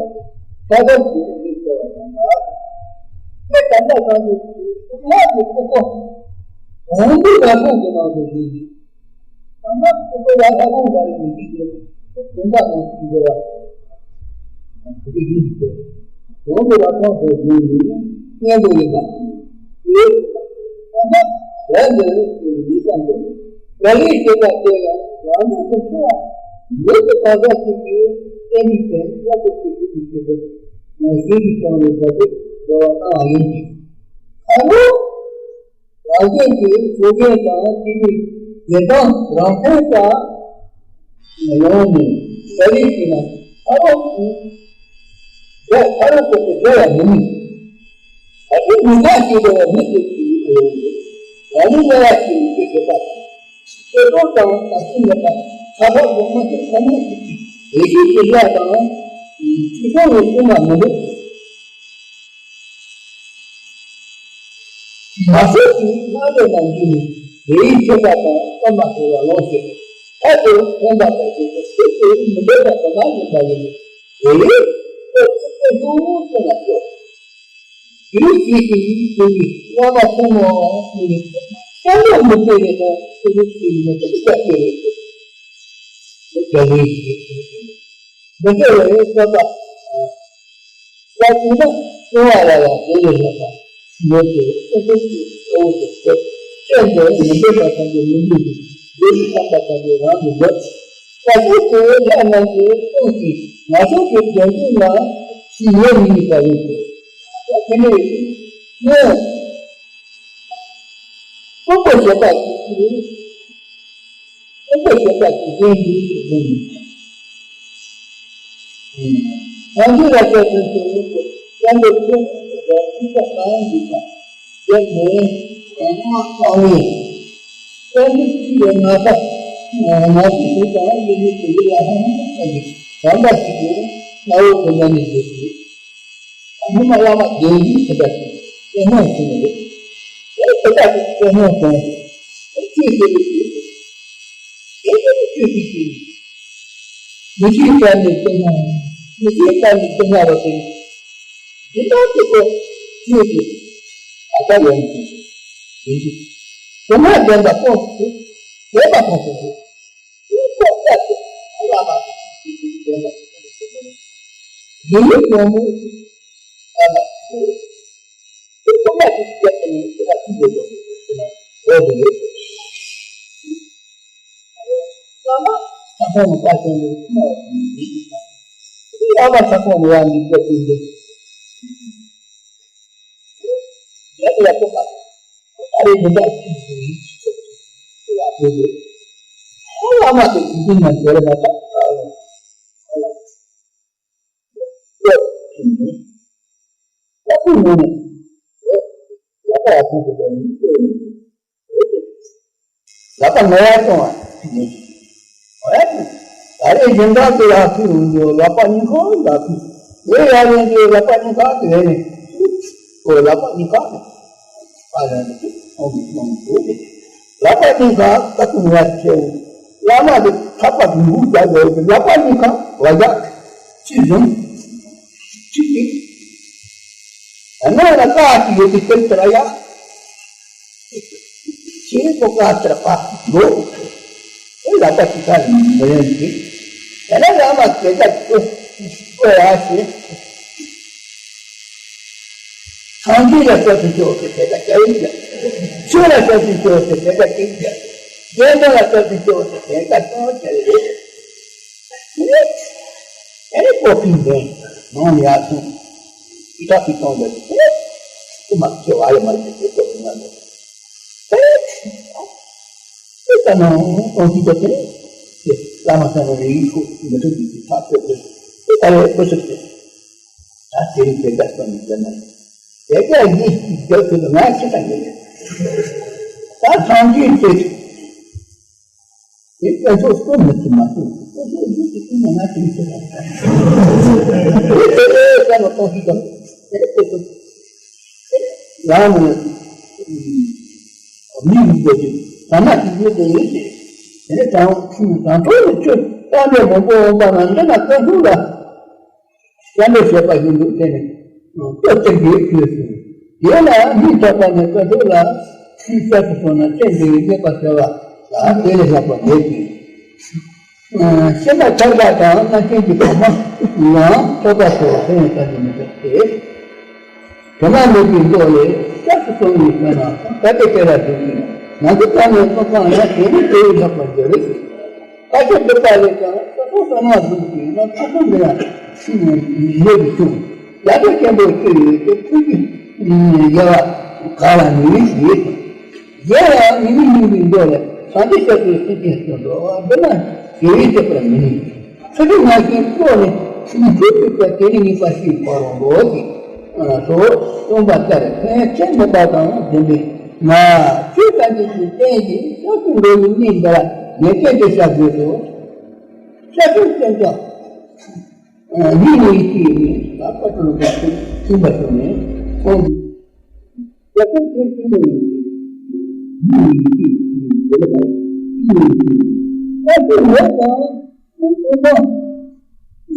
པ་དེ་ས་དར་གྱི་རིགས་ཟེར་བ་དང་། དེ་དམ་པ་སངས་རྒྱས་ཀྱི་གསུང་ལྷག་གི་སྐུ་གོ་གང་འདུལ་བ་ཁོང་གི་ནང་དུ་བཞུགས་ནས། དམ་པ་སྐུ་གོ་ལ་ལྷ་ཁང་ལ་ཡོད་ཀྱི་དེ་དོན་དག་དང་མཐུན་པ། དེ་བཞིན་དུ་གང་འདུལ་བ་ཁོང་དུ་བཞུགས་ནས་སྙན་དུ་ཡིན་པ། དེ་དམ་པ་ཟས་འདི་ཡིན་ཙང་དུ། ག་ལེར་བྱེད་པ་དེ་ལ་རང་ལུགས་སུ་འཁྲུལ་བ་མེད་པའི་གང་ཟག་ཅིག་གིས་བསྟན་པའི་དོན་ཡག་པོ་ཞིག་སྒྲུབ་པའི་ཆེད་དུ་ཞིང་གི་གཙང་བའི་བརྡ་སྤྲོད་འགྲོ་བ་བཏང་བ་ཡིན་ཞིང་། ཁ་ལོ་རང་གཞན་གྱི་ཆོས་གཞན་དང་སྐྱེ་དངོས་བདེན་དང་རང་མཚན་དང་། ཡང་ནི་ད་རེས་ཀྱི་ན་ཕ་རོལ་ཏུ་འགྲོ་ཕ་རོལ་ཏུ་འགྲོ་བ་མི་ནུས། ད་དེ་མི་འགའ་ཞིག་འགྲོ་བ་མི་ཞིག་གིས་ཨ་ཡོང་གི། ད་ནི་ལས་ཡག་ཞིག་ཡོང་གི་ཞེས་པ་དང་། ཆོས་སྐོར་དང་ད་ཚུན་ལས་པ་ཁ་ཕག་གོང་མ་ཞིག་ཁ་མོ་ཞིག་གིས་རེ་ཞིག་གི་ལས་དང་། ཆོས་སྐོར་ནས་གསུངས་པ་མི་འདུག་མ་ཟད་ཀྱི་སྔ་ལས་ན་འདི་ནི་དེའི་ཆོས་པ་དང་སྐར་མ་ཟེར་བ་ལོངས་ཤིག །ཨ་ཏུ་ཕན་པ་དང་ཞེས་པ་སྲིད་དུ་མི་འདོད་པ་དང་མ་ཡིན་པ་ཡིན་ནི། དེ་ཡིས་ཁོ་ཚིག་པའི་ལྷུང་ལྷུང་ཚོ་ལ་སྐྱོ། དེའི་རྗེས་ཀྱི་ཡིད་ཀྱི་བླ་མ་ཐུན་མོང་བ་ནི་བསམ་བློ་མི་བདེ་བའི་ཐོག་ཏུ་ལུགས་ཀྱི་མི་ཚིག་རྒྱབ་སྐྱོར་རེད། འདི་འདྲ་བའི་བསམ་པ། ལ་ཀུན་ཏུ་སྐྱོ་བ་ལ་ཡང་དེ་ལས་ལྷག་པ་མེད་དེ། ཨེ་ཤེས་ཀྱི་གཙོ་བོ་དེ་ཚེ་ཅན་དུ་མི་འདོད་པ་ཐམས་ཅད་མི་འདོད་ཅིང་། འདོད་པའི་ཐམས་པ་ཐམས་ཅད་རང་དུ་འདོད། ད་ལྟའི་དེ་ལྷ་རྣམས་ཀྱི་དཔུང་གིས་ང་ཚོ་གི་དོན་དུ་ན་ཞིག་ཡོད་མི་ནུས་པ་ཡིན་ཏེ། ད་དེ་ནས་ངས་དཔུང་པ་ཞེས་པ་ཞིག་གིས། དཔུང་པ་ཞེས་པ་དེ་དོན་འདི་ཞིག་ཡིན། ཨ་ནི་ལ་ལྟོས་ཏེ་ཞེས་པའི་སྐྱབས་འགྲོ་ཆོས་ཀྱི་སྐུ་གོ་ཐུགས་ཀ་གང་ཡིན་པ། དེ་ནས་གོང་མ་གང་ཡིན། སྐྱབས་འགྲོ་ཆོས་ཀྱི་ངག་པ། ང་ཚོ་ཞིག་དང་ཡིན་མིན་དེ་ལ་ཧ་ཧ་ཧ་ཡིན། དམ་པ་ཞིག་གིས་ང་བོ་དེ་འདྲ་ནས་བཞུགས་ཏེ། སྔོན་མ་བླ་མ་དགེ་འདུན་དེ་འདྲ་ཞིག་བསྟེན་གནང་བྱུང་བ་རེད། དེ་དེ་འདྲ་ཞིག་བསྟེན་གནང་བྱུང་བ་རེད། ཆོས་ཞེས་པའི་ཆོས་དེ། དེ་ཡང་ཆོས་ཤིག་ཅིག་མི་ཆོས་ཀ་ནས་བསྟེན་ན། མི་ཆོས་ཀ་ནས་བསྟེན་ན་བ་དེ། དེ་ལྟར་དུ་ཁོ་ཆོས་ཀྱི་ཨ་ད་ཡོང་གི་ཡིན་གྱི། དེ་ན་བདེན་པ་སྟོང་ཟེར། བདེན་པ་སྟོང་ཟེར་གྱི། དེ་ལྟར་དུ་བླ་མ་གི་ཆོས་ཀྱི་བདེན་པ་སྟོང་ཟེར་གྱི། ཡིན་ཡིན་ཡོང་མོད་ཨ་ད་ཁོ་ཁོ་ཁོ་མ་ཞིག་སྐྱེས་པ་ནི་དེ་ལ་ཅི་ཡོད་དོ་ཟེར་ན་འོ་དེ་རེད། བླ་མ་ས་ཁོངས་ནས་བལྟ་བྱུང་བའི་ཐུན་མོང་བ་ཞིག་ཡིན། བླ་མ་ས་ཁོངས་ནས་ཡང་མི་བལྟ་ཅིང་འདུག །ཡ་ཡ་ཐུབ་པ། ཨ་རེ་མི་འདྲ་ཅིག་ཡིན། ཅི་ཡ་བོད་ཡོད། བླ་མ་དེ་དུས་རྒྱུན་ནས་འབྱོར་མ་ཐག་ཨ་ལ། ལ་ཕུག་ངོ་ནས། ལ་ཕུག་ཡ་ཕུག་གི་ལ་ཡིན་ཏེ། ལག་པ་ན་ཡ་གཏོང་བ་ཞིག་ཡིན། ད་རེས་སྦྱིན་བདག་གི་ལག་ཁུག་ཡོང་རྒྱུ་ལག་པ་གཉིས་ཁ་ལག་ཁུག །དེ་ཡར་ཡོང་རྒྱུ་ལག་པ་གཉིས་ཁ་དེ་ནས་ཁོ་ལག་པ་གཉིས་ཁ་ནས་ཨ་ལ་ནས་ཁོང་གིས་གནང་འདུག །ལག་པ་གཉིས་ཁ་ལྟ་སྐུ་ངལ་ཆེ་བོ། བླ་མ་གི་ཐག་པ་དུང་དུང་རྒྱག་དགོས་ཀྱི་ལག་པ་གཉིས་ཁ་བ་རྒྱག །ཅི་བཟུང་། ཅི་ཅི། ཨ་ན་ན་ཀ་ཅི་ཡོད་ཀྱི་སྟེང་དུ་ར་ཡ། ཁྱེད་ཀོ་ཀ་ཏྲ་པ་འགྲོ། ཨེ་ལ་པ་ཅི་ཀ་ནི་མི་ཡོང་གི། ད་ལ་ལ་མ་སྐད་ཆ་ཅི་ཀོ་ཡ་ཞེས། སངས་རྒྱས་ལ་སྐྱབས་སུ་མཆིའོ་ཟེར་དེ་ཀ་སྐྱབས་ཡིན་ཀྱང་། ཆོས་ལ་སྐྱབས་སུ་མཆིའོ་ཟེར་དེ་ཀ་སྐྱབས་ཀྱང་། དགེ་འདུན་ལ་སྐྱབས་སུ་མཆིའོ་ཟེར་དེ་ཀ་སྐྱབས་ཀྱང་རེད། ཨེ་ཀོ་ཕིན་ལྡན་ནང་ཡ་སུ། ཅི་ད་ཕི་ཐོང་ལ་ཏེ། ཏེ་མ་ཁྱེད་བ་ཡ་མ་རེད་ཏེ་ཏེ་ཏོ་ང་ལ། ཏེ། ཏེ་ད་ནང་ཏོང་ཅི་ཏོ་ཏེ། ཏེ་བླ་མ་ས་ན་རེ་ཡིག་ཁུ་མི་ཐུབ་ཀྱི་ཐག་ཆོད་ཏེ། ཏེ་ད་རེ་ཁོ་ཤི་ཏེ། ད་ཏེ་རིང་ཏེ་ད་སོ་ནི་ཏེ་ན། ཏེ་ད་ཡིག་ཅིག་རྒྱབ་ཏེ་ང་ཤི་ད་ཡིན། ད་ཐང་ཅི་ཏེ། དེ་སྐད་ཆ་གསུང་མི་ཐུབ་མ་གཏོགས་སྐད་ཆ་ཡིད་ཀྱི་ཀུན་ནས་ང་དྲན་ཤེས་པ་དང་། དེ་དེ་དེ་ཀ་ནོ་གཏོང་ཤེས་དང་། དེ་དེ་དེ་རང་ནས་ མི་ཡིན་དགོས་ཀྱི་ཐ་མ་ཞིག་ཡོད་དེ་ཡིན་ཞེས། དེ་ནས་དང་དང་ཐོག་ནས་ཆོས་བསྟན་པའི་མང་པོ་འོང་པ་ན་འདི་ན་བཀའ་འཁྲུལ་ལ། སྐྱབས་འགྲོ་བྱེད་པ་ཡིན་འདུག་དེ་ནི་བཀའ་གཏེར་གྱི་ཆོས་སུ། དེ་ལ་མི་ཐོགས་པ་ནས་བཀའ་འཁྲུལ་ལ་ཤུལ་བྱ་དུ་སོང་ན་སྐྱབས་འགྲོའི་གནས་པ་བྱ་བ་ལ་དེ་ལས་ལྷག་པ་མེད་ཅིང་། ཤེས་པ་ཐར་པ་དང་རྣམ་མཁྱེན་གྱི་གོ་འཕང་ཡང་ཐོབ་པ་སོགས་ལ་ཕན་ཡོན་ག་ནས་མི་འདུག་སྟེ། དོན་དམ་མེད་པའི་མདོ་ལས་སྐྱབས་སུ་སོང་བའི་དོན་ན་ག་དེ་སྐད་ལ་འཇུག་ཅིང་ང་ཚོ་ཙམ་ཡང་སོང་ཙང་ཡང་དེ་ནི་དེ་བས་ལྷག་པར་འགྱུར་རེ་ཞིག་བཀའ་ཆོས་སྒྲུབ་པ་ལས་ཀྱང་སོ་སོ་སོ་མ་བཟུང་ཞིང་ན་ཁ་སང་འདི་ཡང་ཤི་ནས་ལས་ཀྱི་ཆུང་ཡ་གྲོ་སྐྱེན་པོ་ཆེ་ཡོད་དེ་ཕུལ་གྱི་དགེ་བ་ག་ལ་ནུས་ཞེས། རྒྱལ་ཡང་མི་མི་སྙིང་པོའི་མདོ་ལས་སངས་རྒྱས་ཤཱཀྱའི་སེང་གེ་སོགས་འགྲོ་བ་འདི་ན་དགེ་བའི་སྤྱོད་པར་མི་ནུས། ཚུལ་ཁྲིམས་ངག་གི་བློ་ནི་ཤིན་ཏུ་གཅིག་པ་དེ་ནི་ངེས་པ་ཞིག་འཁོར་རོ་འགྲོ་ཞིག་སོགས་གསུངས་པ་ལྟར་ཕན་ཆད་མེད་པ་དང་ལྡན་པས་ན་ཆོས་ཐམས་ཅད་ཀྱི་རྟེན་གྱི་སྐྱབས་སུ་འགྲོ་བའི་གནས་འདི་ལ་ངེས་ཅན་དུ་བཤད་དགོས་སོ། ཤཱཀྱའི་སེང་གེ་ཡིད་ནི་ཡིད་ཀྱིས་ལ་པ་ཏྲ་ལོ་པ་ཚུལ་ཁྲིམས་པ་ཚོ་ནས་ཁོང་གི་རྒྱ་ཚོགས་ཚོ་ཚུལ་ནས་ཡིད་ནི་ཡིད་ཀྱིས་ཡིད་ལ་ཡིད་ནི་ཡིད་ཀྱིས་ལྟ་དུ་མེད་ཀྱང་ཁོང་ཁོང་ཁོང་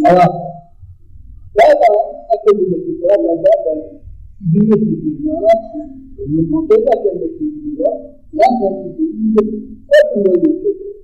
ལ་བ་བ་དང་ཨ་ཁུ་འདི་ལ་གི་བ་ལ་བ་དང་འདི་ནས་ཀྱི་ཀྱི་ནང་ལ་ཡིད་ཁོང་དེ་ལྟ་ཅན་དུ་ཀྱི་ཀྱི་ལ་ཡང་ཁོང་གི་ཀྱི་ཡིད་ལ་ལྟ་དུ་མེད་ཀྱི་ཀྱི།